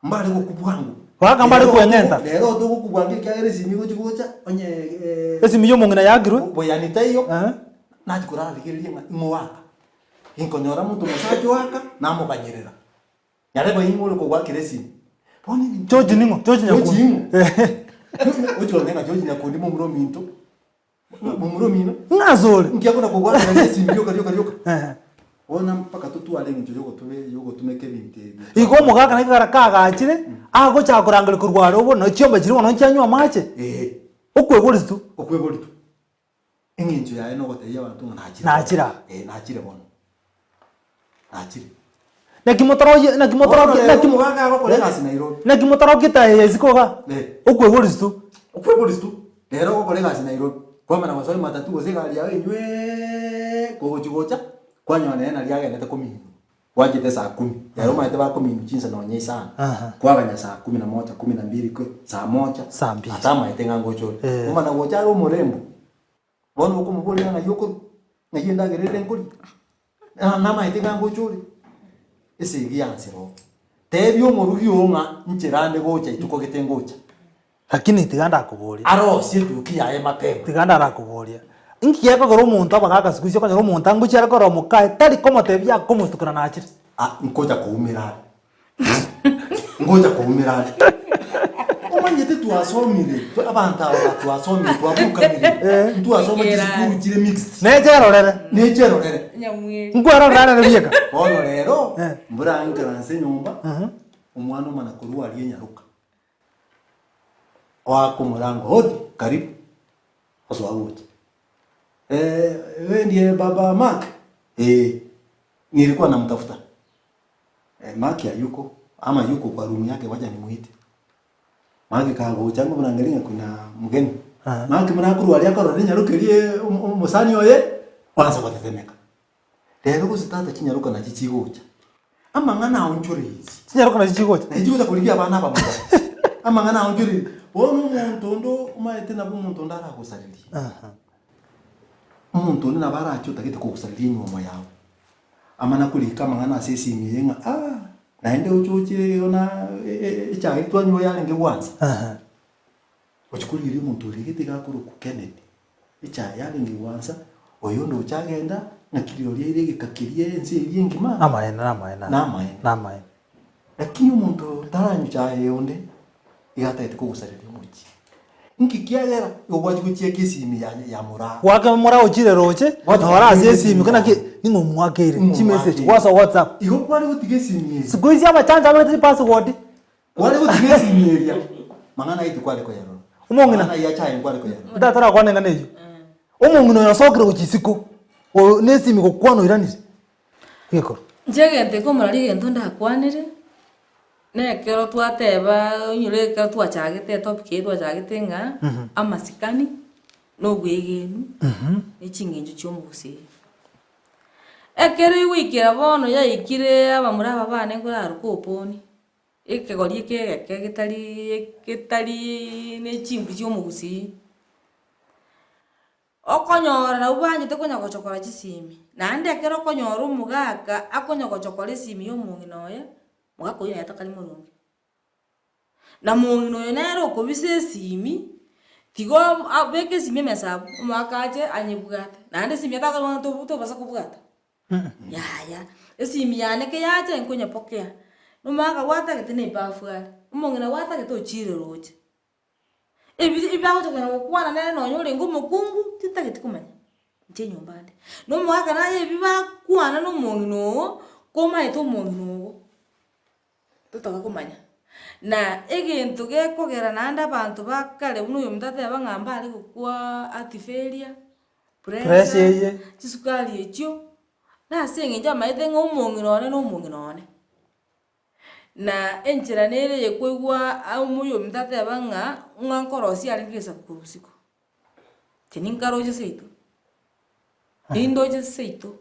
mbare gokwa bwango. Bagaka mbare kweng'enta. Rero togokwa bwango ekiagera esimi egochi gocha, onye Esimi ya omong'ina yaakirwe. Boyani taiyo, nachia korara rigereria ng'a ing'o oaka. Inkonyora monto omosacha oaka, namoganyerera. Nyarebe ing'o ore kogwakera esimi. Bono ebinto George ning'o? George George Nyakundi. ing'o? Ochi korora ng'a George Nyakundi momura ominto, momura omino. Ng'a ase ore? Nki akona kogwakera esimi rioka rioka rioka. Ehe. Bono mpaka totware eng'encho yogotume yogotumeka ebinto ebi. Igo omogaka naki kara kagachire, agochaka korangeria korwa are obo, chiombe chiria bono nchianywa amache. Eeh. Okweboria tu. Okweboria tu. Eng'encho yaye nogotebia abanto ng'a nachire. Nachire aa. Eh, nachire bono. Nachire. Naki motorogie naki motorogie Bono rero naki omogaka agokora egasi Nairobi. naki motorogie tae isiko igaa. Eh. Okweboria tu. Okweboria tu. Rero ogokora egasi Nairobi, kwamanya gosoa ematatu gose egari yago enyweeeee, kogochi gocha, kwanyora nere naria agendete kominwa. Gwachete saa kumi, ere omanyete bakominwa chinsa nonya isano, kwaganya saa kumi na moja, kumi na mbili kwe, saa moja, Saa mbili. atamaete ng'a ngocha ore. Eh. Omana gocha are omorembo, bono okomoboria ng'a ng'ai okorwa, ng'ai endagera ere nkoria, na namaete ng'a ngocha ore, esegi yansire oo. Tebia omorugi oo ng'a nchera ande gocha ituko gete ngocha. Lakini tiga ndakoborie. Arosie etuki yaye mapema. Tiga ndarakoborie. Inki gekogera omonto abagaka siku ici okonyora omonto angochia are korora mokaye tari komotebia akomostukera nachire. Ah, nkocha koumera are. Ngocha koumera are. Omanyete twasomire, abanto aba batwasomire twaburukanire, ntwasoma chisukuru chire mixed. Necherorere. Necherorere. Nyamweri. Nkwerorera arere bieka. Bono rero, Eh. mbura nkaranse nyomba, omwana omana korwa aria enyaroka. Oaka omorango, hodi, karibu, osoa gocha. wewe ndiye baba Mark? Eh, nilikuwa namtafuta. Mark hayuko ama yuko kwa room yake, wacha nimuite. Mark kagocha ngomorangeria ng'a kuna mgeni. Mark buna akorwa aria akarora rinyaroka eria omosani oye, oansa gotetemeka. Rero gose tata chinyaroka nachi chigocha, amang'ana aonchoreirie. Chinyaroka nachi chigocha? Nachi chigocha korigia abana abamura. Amang'ana aonchoreirie. Bono omonto onde omaete nabo omonto onde aragosarerie. Omonto onde nabo arache otagete kogosareria enywomo yago. Amana korika amang'ana ase esimi eye ng'a ah, naende oche oche ona echae twanywa yarenge gwansa. Gochia korigereria omonto oria gete iga akorokwa Kennedy, echae yarenge gwansa, oyo onde ocha agenda, ng'aki rirorio aire egeka keria ense eria engima. Namaene, namaene, Namaene. namaene. Lakini omonto oyo taranywa chae onde, iga atagete kogosareria omochie. Nki kiagera igo gwachia gochiaka esimi ya ya moraa. Gwake moraa ochire roche, Gwachia noro ase gotiga esimi, esimi naki yaye. ning'o omwakeire Ning'o chimessage, omwakeire. gwasoa whatsapp. Igo kware gotiga esimi eye. Siku hizi abachancha babegete chipassword. Kware gotiga esimi eria, mang'ana aye tikware koyarora. Omong'ina. Mang'ana ayio achaye nkware koyarora. Ntatara eng'ana eyio. Omong'ina oyo osokire gochia isiko, oyo na esimi gokwana oiranire. Egekoro. Inche egento eke omorari egento ndakwanere, na ekero twateba onyore ekero twachagete etopic eye twachagete ng'a amasikani, na obwegenu, na ching'encho chia omogusii. Ekero egoikera bono yaikire abamura aba bane nkoraroka oponi. Ekegori eke egeke getari getari ne chimbu chia omogusii, okonyora nabwo banchete konya gochokora chisimi, naende ekero okonyora omogaka akonya gochokora esimi ya omong'ina oye, mogaka oywo nere takari moronge. Na mong'ina oyo nere okobisa esimi, tiga abeke esimi emesa abwo, omogaka ache anyebwate, naende esimi atakobwata tobu tobasa kobwata. Yaya, esimi yane keyacha nkonyepokea, nomogaka gwatagete na ebafu are, omong'ina gwatagete ochire roche. Ebi ebi agocha konya gokwana nere nonye orenge omokungu, tintageti komanya, inche enyomba ande. Na omogaka naye ebi bakwana na omong'ina oo, komaete omong'ina ogo. Totoka komanya. Na egento gekogera naende abanto ba kare buna oyominto ateba ng'a mbare gokwa heart failure, Pressure pressure, eye. chisukari echio, nase eng'encho amaete ng'a omong'ina one na omong'ina one. Na enchera nere ekoigwa oyominto ateba ng'a, ng'a nkorosia arenge egesaku korwa isiko. Inche ninkaroche seito, nindoche seito,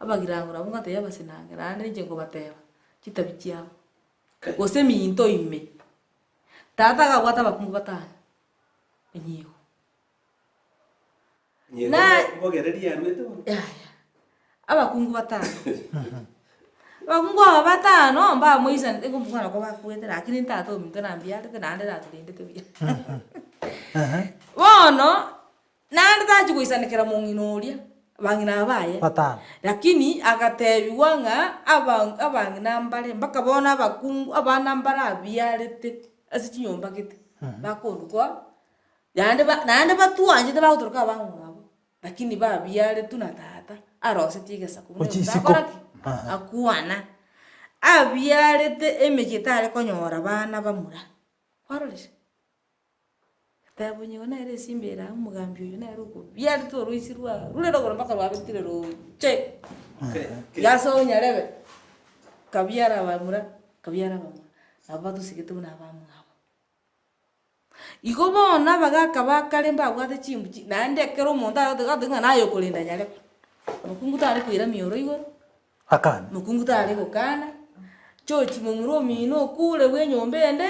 abagirango nabwo ngotebia abasinange naende ninche nkobateba, chitabia chiabo. Gose eminto ime. Tata akabwata abakungu batano, onyigo. Onyigo Na- mbogereria arwete bono. Yaya, abakungu batano. Abakungu aba batano, mbamoisanete ngomokwana ko bakwete lakini tata ominto nambiarete naende naturendete buya. Bono, Naende tachia goisanekera mong'ina oria, abang'ina aba baye. Batano. Lakini agatebiwa ng'a aba abang'ina mbare mpaka bono abakungu abana mbare abiarete ase chinyomba gete, bakondukwa naende ba naende batwanchete bagotoroka abamwabo, lakini babiaretwe na tata arosetie egesaku buna Gochia omonto isiko. akora ki? Akwana. Abiarete emechie tare konyora bana bamura, kwarorire? Teba onye igo nere esimba ere aa omogambi oyio nere okobiarete oroisi rwa rure rogoro mpaka rwabetire rooche. Iga onyarebe, kabiara abamura, kabiara abamura, nabo batosigete buna abamwabo. Igo bono abagaka ba kare mbabwate chimbu chi naende ekero omonto agote agote ng'a naye okorenda nyarebe, omokungu tare koira mioro igoro, Akane. Mokungu tare gokana, chochi momura omino okure bwa enyomba ende,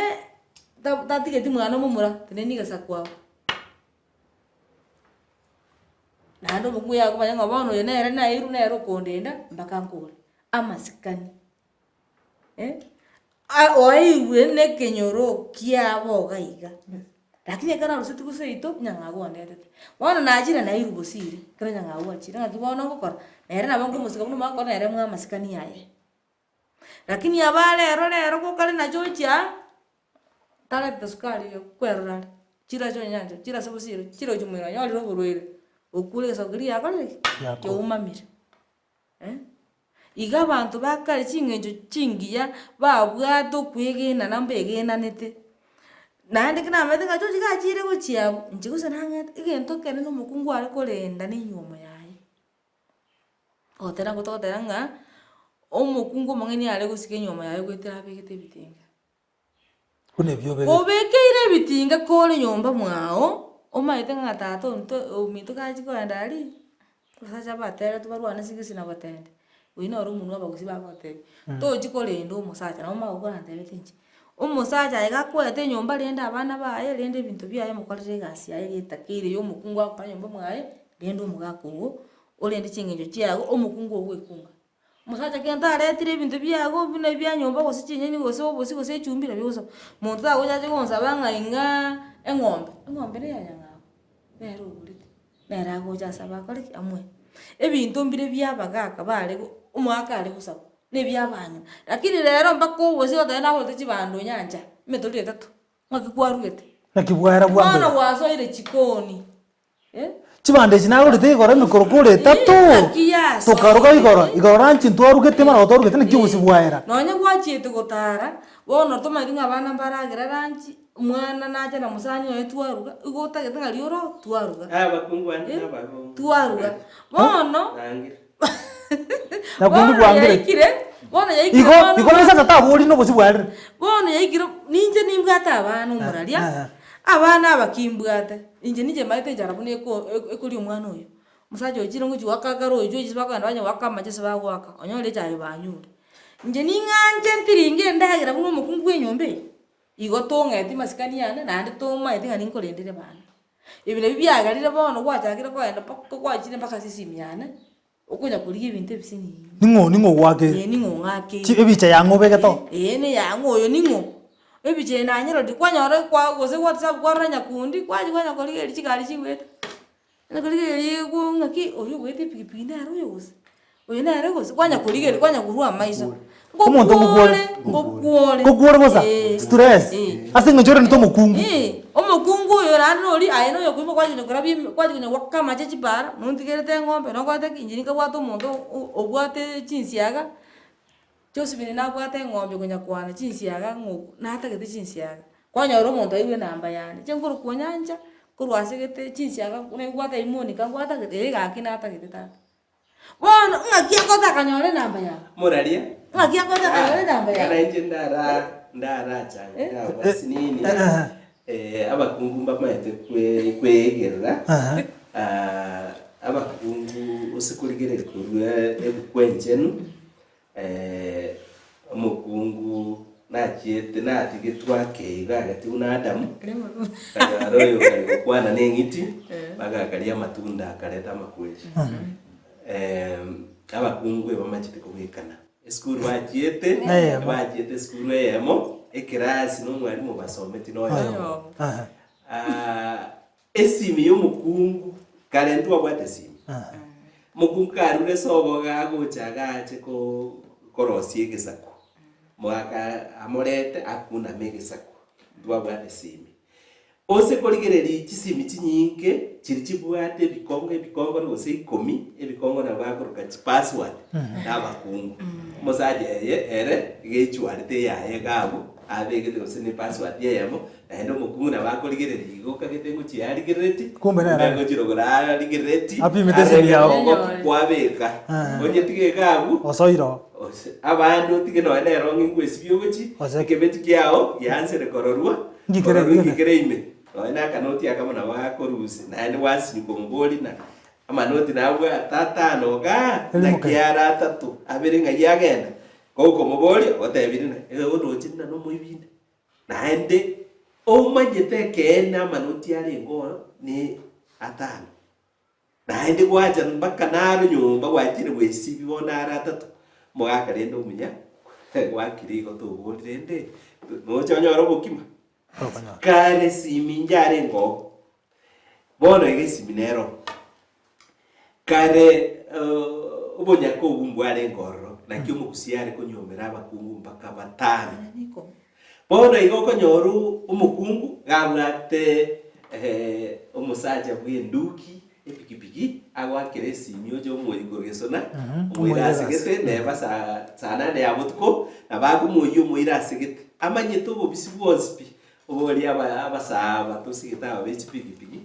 ta- tatigeti mwana momura, tenenia egesaku abwo. Naende omokungu yakomanya ng'a bono oyo nere nairwe nere okondenda mpaka nkore, amasikani eh, a- oeirwe na ekenyoro kiabo iga iga, lakini ekero narusetie seito, nyang'au ondetete. Bono nachire nairwe bosire, ekero nyang'au achire ng'aki bono ngokora, nere nabo nkomosika buna omwaka one nere moe amasikani aye. Lakini aba rero rero gokare nacho ochia, tareta sukari yo kwerora are, chire ase onyancha, chire ase bosire, chire gochia moino onyorire oborwaire, okure egesaku keria giakorire ki? Giakora. Kiaumamire. Iga abanto ba kare ching'encho chingiya, babwate okwegenana mbegenanete, naende ekero namanyete ng'a chochi gachire gochia abwo, inche gose nang'ete, egento ekenene omokungu are korenda na enywomo yaye. Ogotera nko togoteba ng'a, omokungu omong'aini are gosika enywomo yaye goetera abegete ebitinga. Buna ebio obegete. Obekeire ebitinga kore nyomba mwao, omaete ng'a tata onto ominto gachia kogenda aria, abasacha bateretwe barwane sigisi na gotende, oyio noro omonwe abagusii bagotebia, tochi korenda omosacha nabo magokoro antebetie inche, omosacha aye gakoete enyomba rende abana baye, rende ebinto biaye mokorere egasi yaye eria etakeire ya omokungu agokora nyomba mwaye, rende omogaka ogo, orende ching'encho chiago, omokungu ogwekunga. Omosacha kento aretire ebinto biago buna ebia nyomba gose chinyeni gose obosie gose echumbi nabio ogosaba. Monto tagocha ache gonsaba ng'a ing'aa eng'ombe, eng'ombe neye nyang'au, nere ogorete, nere agocha asabe akore ki? Amoe. Ebinto mbire bia abagaka bare go omogaka are gosaba, na ebia abang'ina. Lakini rero mpaka obosie otebe nagorete chibando nyancha, emetoriro etato, ng'aki kwarugete? Naki bwaera bwambere. Bono gwasoire chikoni. Chibando echi nagorete igoro emikorokoro etato, Naki yasoire. tokaruga igoro, igoro ranchi ntwarugete mara twarugete naki obosie bwaera. Nonye gwachiete gotara, bono tomanyeti ng'a abana mbaragera ranchi, omwana nache na mosani oye twaruga, igo otagete ng'a rioro twaruga. Abakungu bande nababe bono. Twaruga. Bono, Nangire. Nakundi bono bwangire. yaikire, bono yaikire Igo bono igo nase tatabori na obosie bwarire. Bono yaikire, ninche nimbwate abana omoraria, Eh, eh. abana aba kimbwate, inche ninche maete enchara buna eko ekoria omwana oyo. Omosacha ochire ngochia goaka akare oywo ase bakogenda banya goaka amache ase bagoaka, onyore echaye banyure. Inche ning'anche ntiringe endagera buna omokungu bwa enyomba eye, igo tong'eti masikani yane naende tomaeti ng'a ninkorendere bana. Ebi nabio biagerire bono gwachakire kogenda mpaka gwachire mpaka ase esimi yane, okonya korigia ebinto ebisinini. Ning'o ning'o ogoakeire? Ee ning'o ong'akeire. Chi ebicha yang'o obegete oo? Ee neyang'o oyo ning'o? Ebicha eye nanyerorire kwanyora kwa gose whatsapp kwarora nyakundi, kwachia kwanya korigereria chigari chigoeta, kwanya korigereria igo ng'aki oria ogoeta epikipiki nere oyo gose, oyo nere gose, kwanya korigereria kwanya korwa amaiso. Omonto ngokwore. Ngokwore. Ngokwore bosa? Ee. Stress. Ee. Ase eng'encho orendete omokungu. Ee, omokungu oyo naende nori aye noyo okoimoka kwachia korabia ime kwachia konya goaka amache chipara, nontigerete eng'ombe nokorete ki, inche ninkabwate omonto o- obwate chinsiaga, Josephine nabwate eng'ombe konya kwana chinsiaga ng'o natagete chinsiaga, kwanyora omonto airwe enamba yane, inche nkorokwa onyancha, korwa ase gete chinsiaga naigwate Monica ngwatagete, ee gaki natagete tata. Bono ng'aki agotaka nyore enamba yago? Moraria. Ng'aki agotaka nyore enamba yago? Kana inche ndara ndarachange abasinini eh, abakungu mbamaete kwe kweegerera Ah, abakungu ase korigereria korwa ebuku enchenu eh, omokungu. Nachiete natigetwe ake iga agati buna Adamu, nkanyora oyo okare gokwana na eng'iti, mpaka akaria amatunda akareta amakweri. Abakungu ebamachete kobwekana. Esukuru bachiete, Eyemo. bachiete esukuru eyemo, ekerasi na omwalimu obasometi na oyomo. Ah, esimi ya omokungu, kare ntwabwate esimi. Omokungu karure sobo iga agocha iga ache ko korosia egesaku, mogaka amorete akuname egesaku, ntwabwate esimi. Ose korigereria chisimi chinyinge chiria chibwate ebikongo ebikongo gose ikomi, ebikongo nabo bakoroka chipassword na abakungu. Omosacha eye ere iga echwarete eyaye iga abwo, abegete gose ne password eyemo, naende omokungu nabo akorigereria igo okagete ngochia yarigerereti, Kumbe nere kumbe ngochirogora arigerereti, Apimete esimi yao. arebe ebikongo kwabeka. Onye tiga iga abwo, Osoire oo. Ose abande otige nonya nere ong'e ngwesibie ogochia, Ose. ekebeti kiao giansere kororwa, Ngikere kororwa ime. ngikere ime. Nonya na akanoti akamo nabo gakorusia, naende gwasinyu komoboria na amanoti nabwate atano igaa, Erimo naki kere. are atato, abere ng'ai agenda. Gokomoboria, otebirie ng'a eh oroche buna nomoibi inde. Naende omanyete ekeene amanoti arenge oo ne atano. Naende gwacha mpaka naro nyomba gwachire gwesibia bono are atato, omogaka rende omuya gwakire igo tobori rende noche onyore obokima. Kare esimi inche arenge oo, bono iga esimi nero oo. Kare obonyaka obwo mbwarenge ororo, naki omogusii are konyuomera abakungu mpaka batano. Bono igo okonyora omokungu gabwate omosacha bw'enduki, epikipiki, agoakera esimi oche omoyia korwa gesona, omoire ase gete, neba saa saa nane ya botuko, nabo akomoyia omoire ase gete. Amanyete obobisi bwonsi pi, oboria aba abasaa aba tosigete aba be chipikipiki,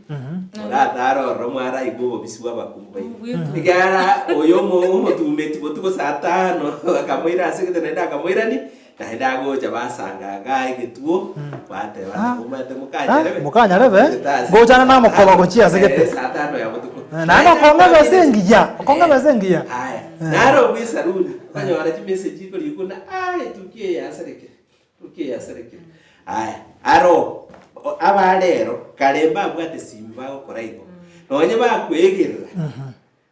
moratare ororo mwaraigwe obobisi bwa abakungu baino. Ekiagera oyo omo omotumeti botuko saa tano akamoira ase gete naende akamoirania, Naende agocha basanga igaa egetuo, bateba Ah. nabo omanyete mokanyarebe. Mokanyarebe, Gochete ase gochana saa namokoba tano, gochia ase gete. eh, saa tano ya botuko. Eh, naende okong'a ebesa engiya, okong'a ebesa engiya. Aya, Eh. naro obwo esaruni, okanyora chimessage ikorikwa buna ah etuki eye yasarekire, etuki eye yasarekire. Aya, aro o- abarero kare mbabwate esimi bagokora igo, nonye bakoegerera,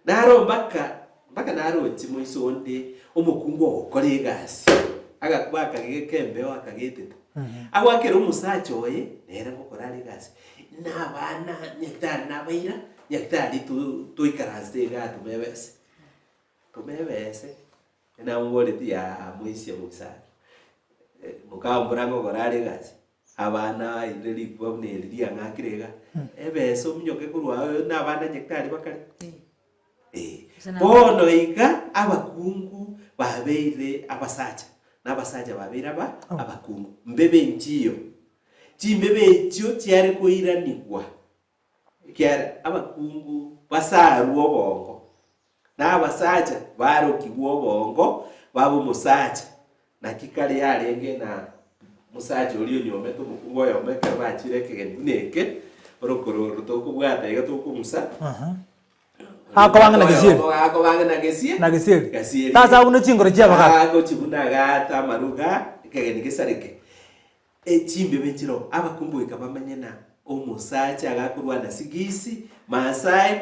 Naro mpaka mpaka naroche moiso onde omokungu ogokora egasi, agakwa akageka embeo akagetete. Agoakera omosacha oye, nere ngokora are egasi, na abana nyagetari nabaira, nyagetari to toikaransete igaa tomebese, tomebese, namoboretie yaa moisia mogisangio, mokambora ngokora are egasi. Abana aire rikuba buna eri riang'akire iga, ebesa ominyoke korwa ao na abana nyagetari bakare. Eh, bono iga abakungu babeire abasacha, na abasacha babeire aba abakungu. Mbebe nchiyo, chimbebe echio chiare koiranigwa, ekiagera abakungu basarwe obongo, Na abasacha barokigwe obongo babe omosacha, naki kare yarenge na omosacha oria onyuomete omokungu oyomo ekero bachire ekegeni buna eke, orokoro oro tokobwata iga tokong'usa, Akoba ang'e na gesieri. Akoba ang'e na gesie- Na gesieri. gesieri. Tasa buna chingoro chi'abagaaka. Agochibuna agaata amaruga, ekegeni gesareke. Chimbebe nchiroo, abakungu goika bamanye na omosacha agakorwana sigisi, Maasai,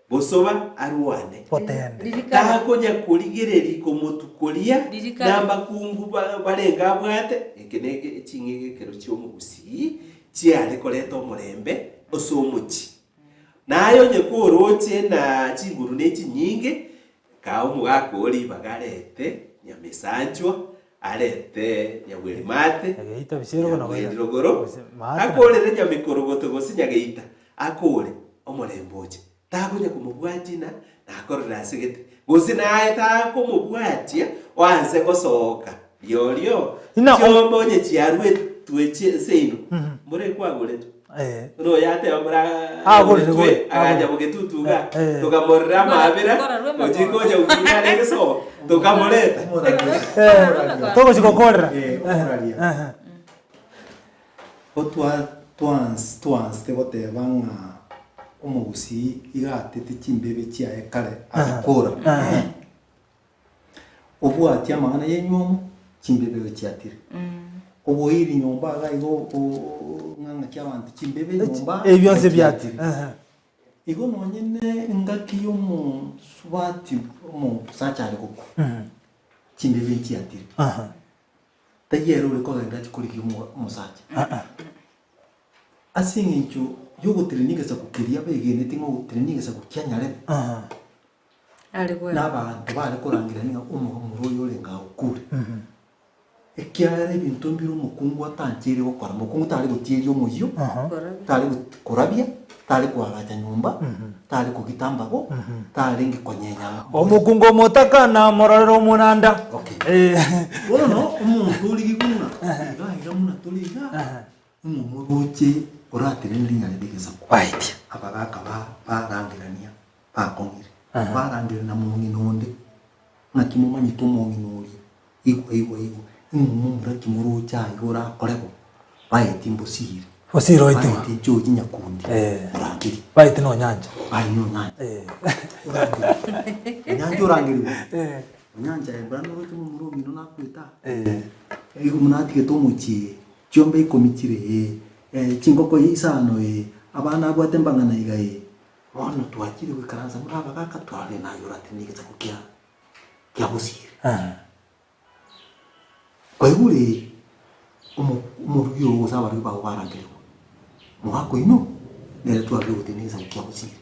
bosoba arwane. Botende. Takonya korigereria komotukoria Ririkana. nambakungu ba- barenge abwate, eke ne ching'egekero chi'omogusii chiare koreta omorembe ase omochie. Naye onye koroche na chinguru ne chinyinge, Kaa omogaka oo ribaga arete nyamesanchwa, arete nyabwerimate, Nyageita bisiero na nyabweri rogoro, Gose maate na- akorere nyamikorogoto gose nyageita, akore omorembe oche. Takonya komobwatia ng'a nakorire ase gete, gose naye takomobwatia oanse gosoka riorio, Ina o- chiombe onye chiaruetwe chie seino, mbore kwagoretwe. Eh. Buna oyo ateba mbora Agorire twe gore, agacha agorire. bogetutu iga Eh, eh. tokamorera amabera Kora rwema gochia kora. konya gokina are egesobo tokamoreta Eh, togochi gokorera. Eh, omoraria. Eh, eh. Otwa twans twansete goteba ng'a omogusii iga atete chimbebe chiaye kare agakora. Obwatie amang'ana y'enywomo, chimbebe igo chiatire. Oboiri nyomba iga igo o- ng'a ng'aki abanto chimbebe nyomba. Ebi bionsi ebiatire. Ehe. Igo nonye ne engaki ya omosubati omosacha are gokwa, chimbebe nchiatire. Taiyo ere ore kogenda ache korigia omo omosacha. Ase eng'encho ya ogotenenia egesaku keria begenete ng'a ogotenenia egesaku kia nyarebe, na abanto bare korangerania ng'a omomura oyo orenge agokure. Ekiagera ebinto mbire omokungu atancheire gokora, mokungu tare gotieria omoyio, tare korabia, tare koagacha nyomba, tare kogita ambago, tarenge konyenya mbori. Omokungu omotaka namororere omonanda. Okay. Eh. Bono omonto origigwe ng'a iga iga buna tore iga, ng'a omoroche oratenene ring'ana ri'egesaku. Baitia. Abagaka ba barangerania bakong'ire, barangerania mong'ina onde, ng'aki momanyete omong'ina oria. Igwa, igwa, igwa, ing'o momura ki moroche aye orakore bo? Baeti mbosire. Bosire oitwe. Baeti George Nyakundi. Eh. Orangerie. Baeti nonyancha. Baye nonyancha. Eh. Orangerie. Onyancha orangerigwe. Eh. Onyancha aye mbura noroche momura omino nakwete aa. Eh. Igo buna atigete omochie, chiombe ikomi chire ee, eh, chingoko isano ee, abana abwate mbang'ana iga ee. Bono twachire goikaransa buna abagaka twarorire naye oratenene egesaku kia kia bosire. Kwaigure omo omorugi oo gose abarugi bao barangerigwe, mogaka oino nere twarure gotenena egesaku kia bosire.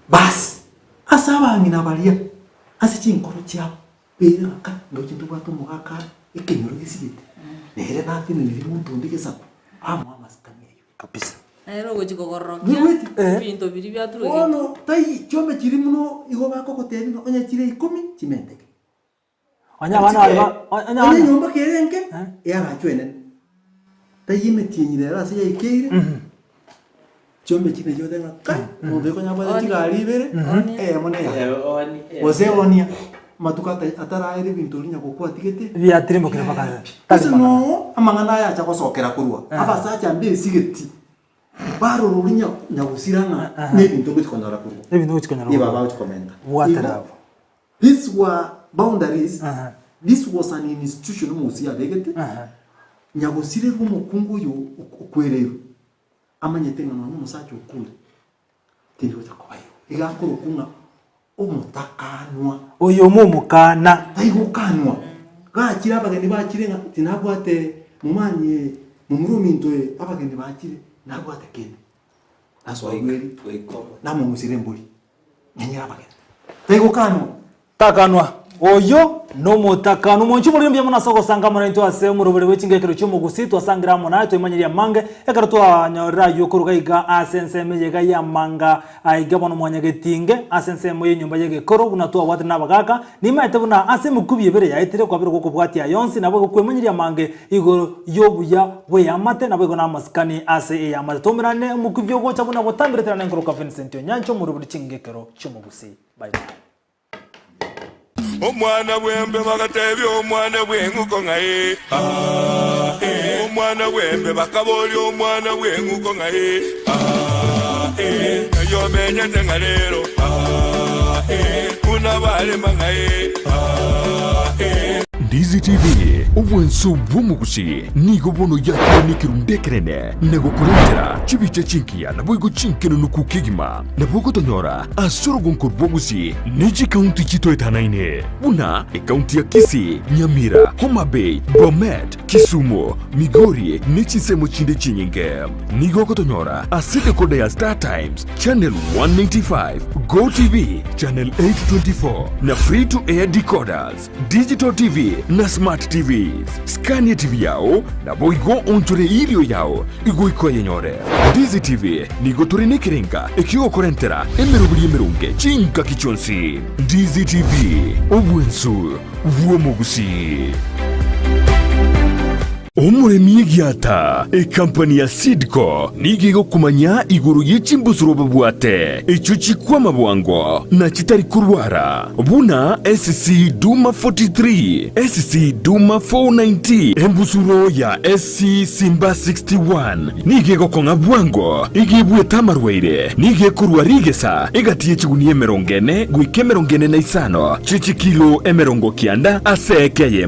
Basi, ase abang'ina baria, ase chinkoro chiabo, beire ng'a kai, ndoche ntobwate omogaka aa, ekenyoro gesigete, nere nateneniri monto onde gesaku, amoe amasikani ayio. Kabisa. Nere ogochia kogororokia Noigweti? ebinto biria biaturwe Bono tai chiombe chiria muno igo bakogotebia ng'a onye chire ikomi chimenteke. Onye abana baria ba- onye Onye abana enyomba kere enke, eagachwe enene. Tai emetienyi rero ase yaikeire, chiombe chiria nachio ogoteba ng'a kai, omonto oyo konya abwate chigari ibere, eyemo neyaye. Gose eonia, amatuko ata ataraera ebinto oria nyagokwa atigete, Biatirimokire mpaka tari Ase mang'ana. noo amang'ana aya acha gosokera korwa, abasacha mbesigeti, barora oria nya- nyagosira ng'a nebinto ngochi konyora korwa. Ebinto ngochi konyora Nigo korwa. bagochi komenta. Bwatera Igo, abwo. These were boundaries, this was an institution omogusii abegete, nyagosirerwa omokungu oyo ok- okwereirwe, amanyete ng'a nonye omosacha okure, tindi gocha koba igo. Iga akorokwa ng'a omotakanwa. Oyo momokana. Taigokanwa. Gachire abageni bachire ng'a tinabwate momanyie momura ominto oye abageni bachire nabwate kende. Nasoa bweri, namong'usire embori, nyenyere abageni. Taigokanwa. Takanwa. Oyo nomotakanwa. Omonche omoriri mbuya mono ase ogosanga amo naintwe ase omoroberi bwe chingekero chi'omogusii twasangire amo naye twemanyerie amange ekero twanyorire ayio koruga iga ase ensemo eye iga y'amanga aiga bono mwanyagetinge ase ensemo y'enyomba y'egekoro buna twabwatire nabagaka nimaete buna ase emekubi ebere yaetire kwabire gokobwatia aya onsi nabo gokwemanyeria amange igoro y'obuya bw'eamate naboigo namasikani ase eamate toumerane omokubi ogocha buna gotambire tera nenkoroka Vincent Onyancha omoroberi chingekero chi'omogusii. Bye bye. Omwana bw'embe bagatebia omwana bw'eng'uko ng'a ee, aa, ee. Omwana bw'embe bakaboria omwana bw'eng'uko ng'a ee, aa, ee. Ng'ai omenyete ng'a rero, aa, ee. Buna barema ng'a ee, aa, ee. Ndizi TV, obwanso bw'omogusi, nigo bono yakire nekerundu ekenene na gokorentera chibicha chingiya naboigo chinkenunuku kegima. Nabo ogotonyora ase orogonko rw'Ogusii ne chikaunti chitoetanaine buna ekaunti ya Kisii, Nyamira, Homa Bay, Bomet, Kisumu, Migori ne chinsemo chinde chinyinge. Nigo ogotonyora ase decoder ya Star Times channel 195, Go TV channel 824 na free to air decoders, Digital TV na Smart TVs. Skania TV yao naboigo onchore irio yao igoika oyenyore. Ndizi TV nigo tore nekerenga ekiogokorentera emeroberi emeronge chingaki chionsi. Ndizi TV, obwensu bw'omogusii. Omoremi egiata, ekampani ya Seedco nigo egokomanya igoro ye chimbusuro babwate, echio chikwama bwango na chitari korwara, buna SC Duma 43, SC Duma 490, embusuro ya SC Simba 61 nigo egokong'a bwango, igo ebuete amarwaire, nigo ekorwa rigesa egati ye chigunia emerongo ene goika emerongo ene na isano chie chikilo 90 ase eke eyemo.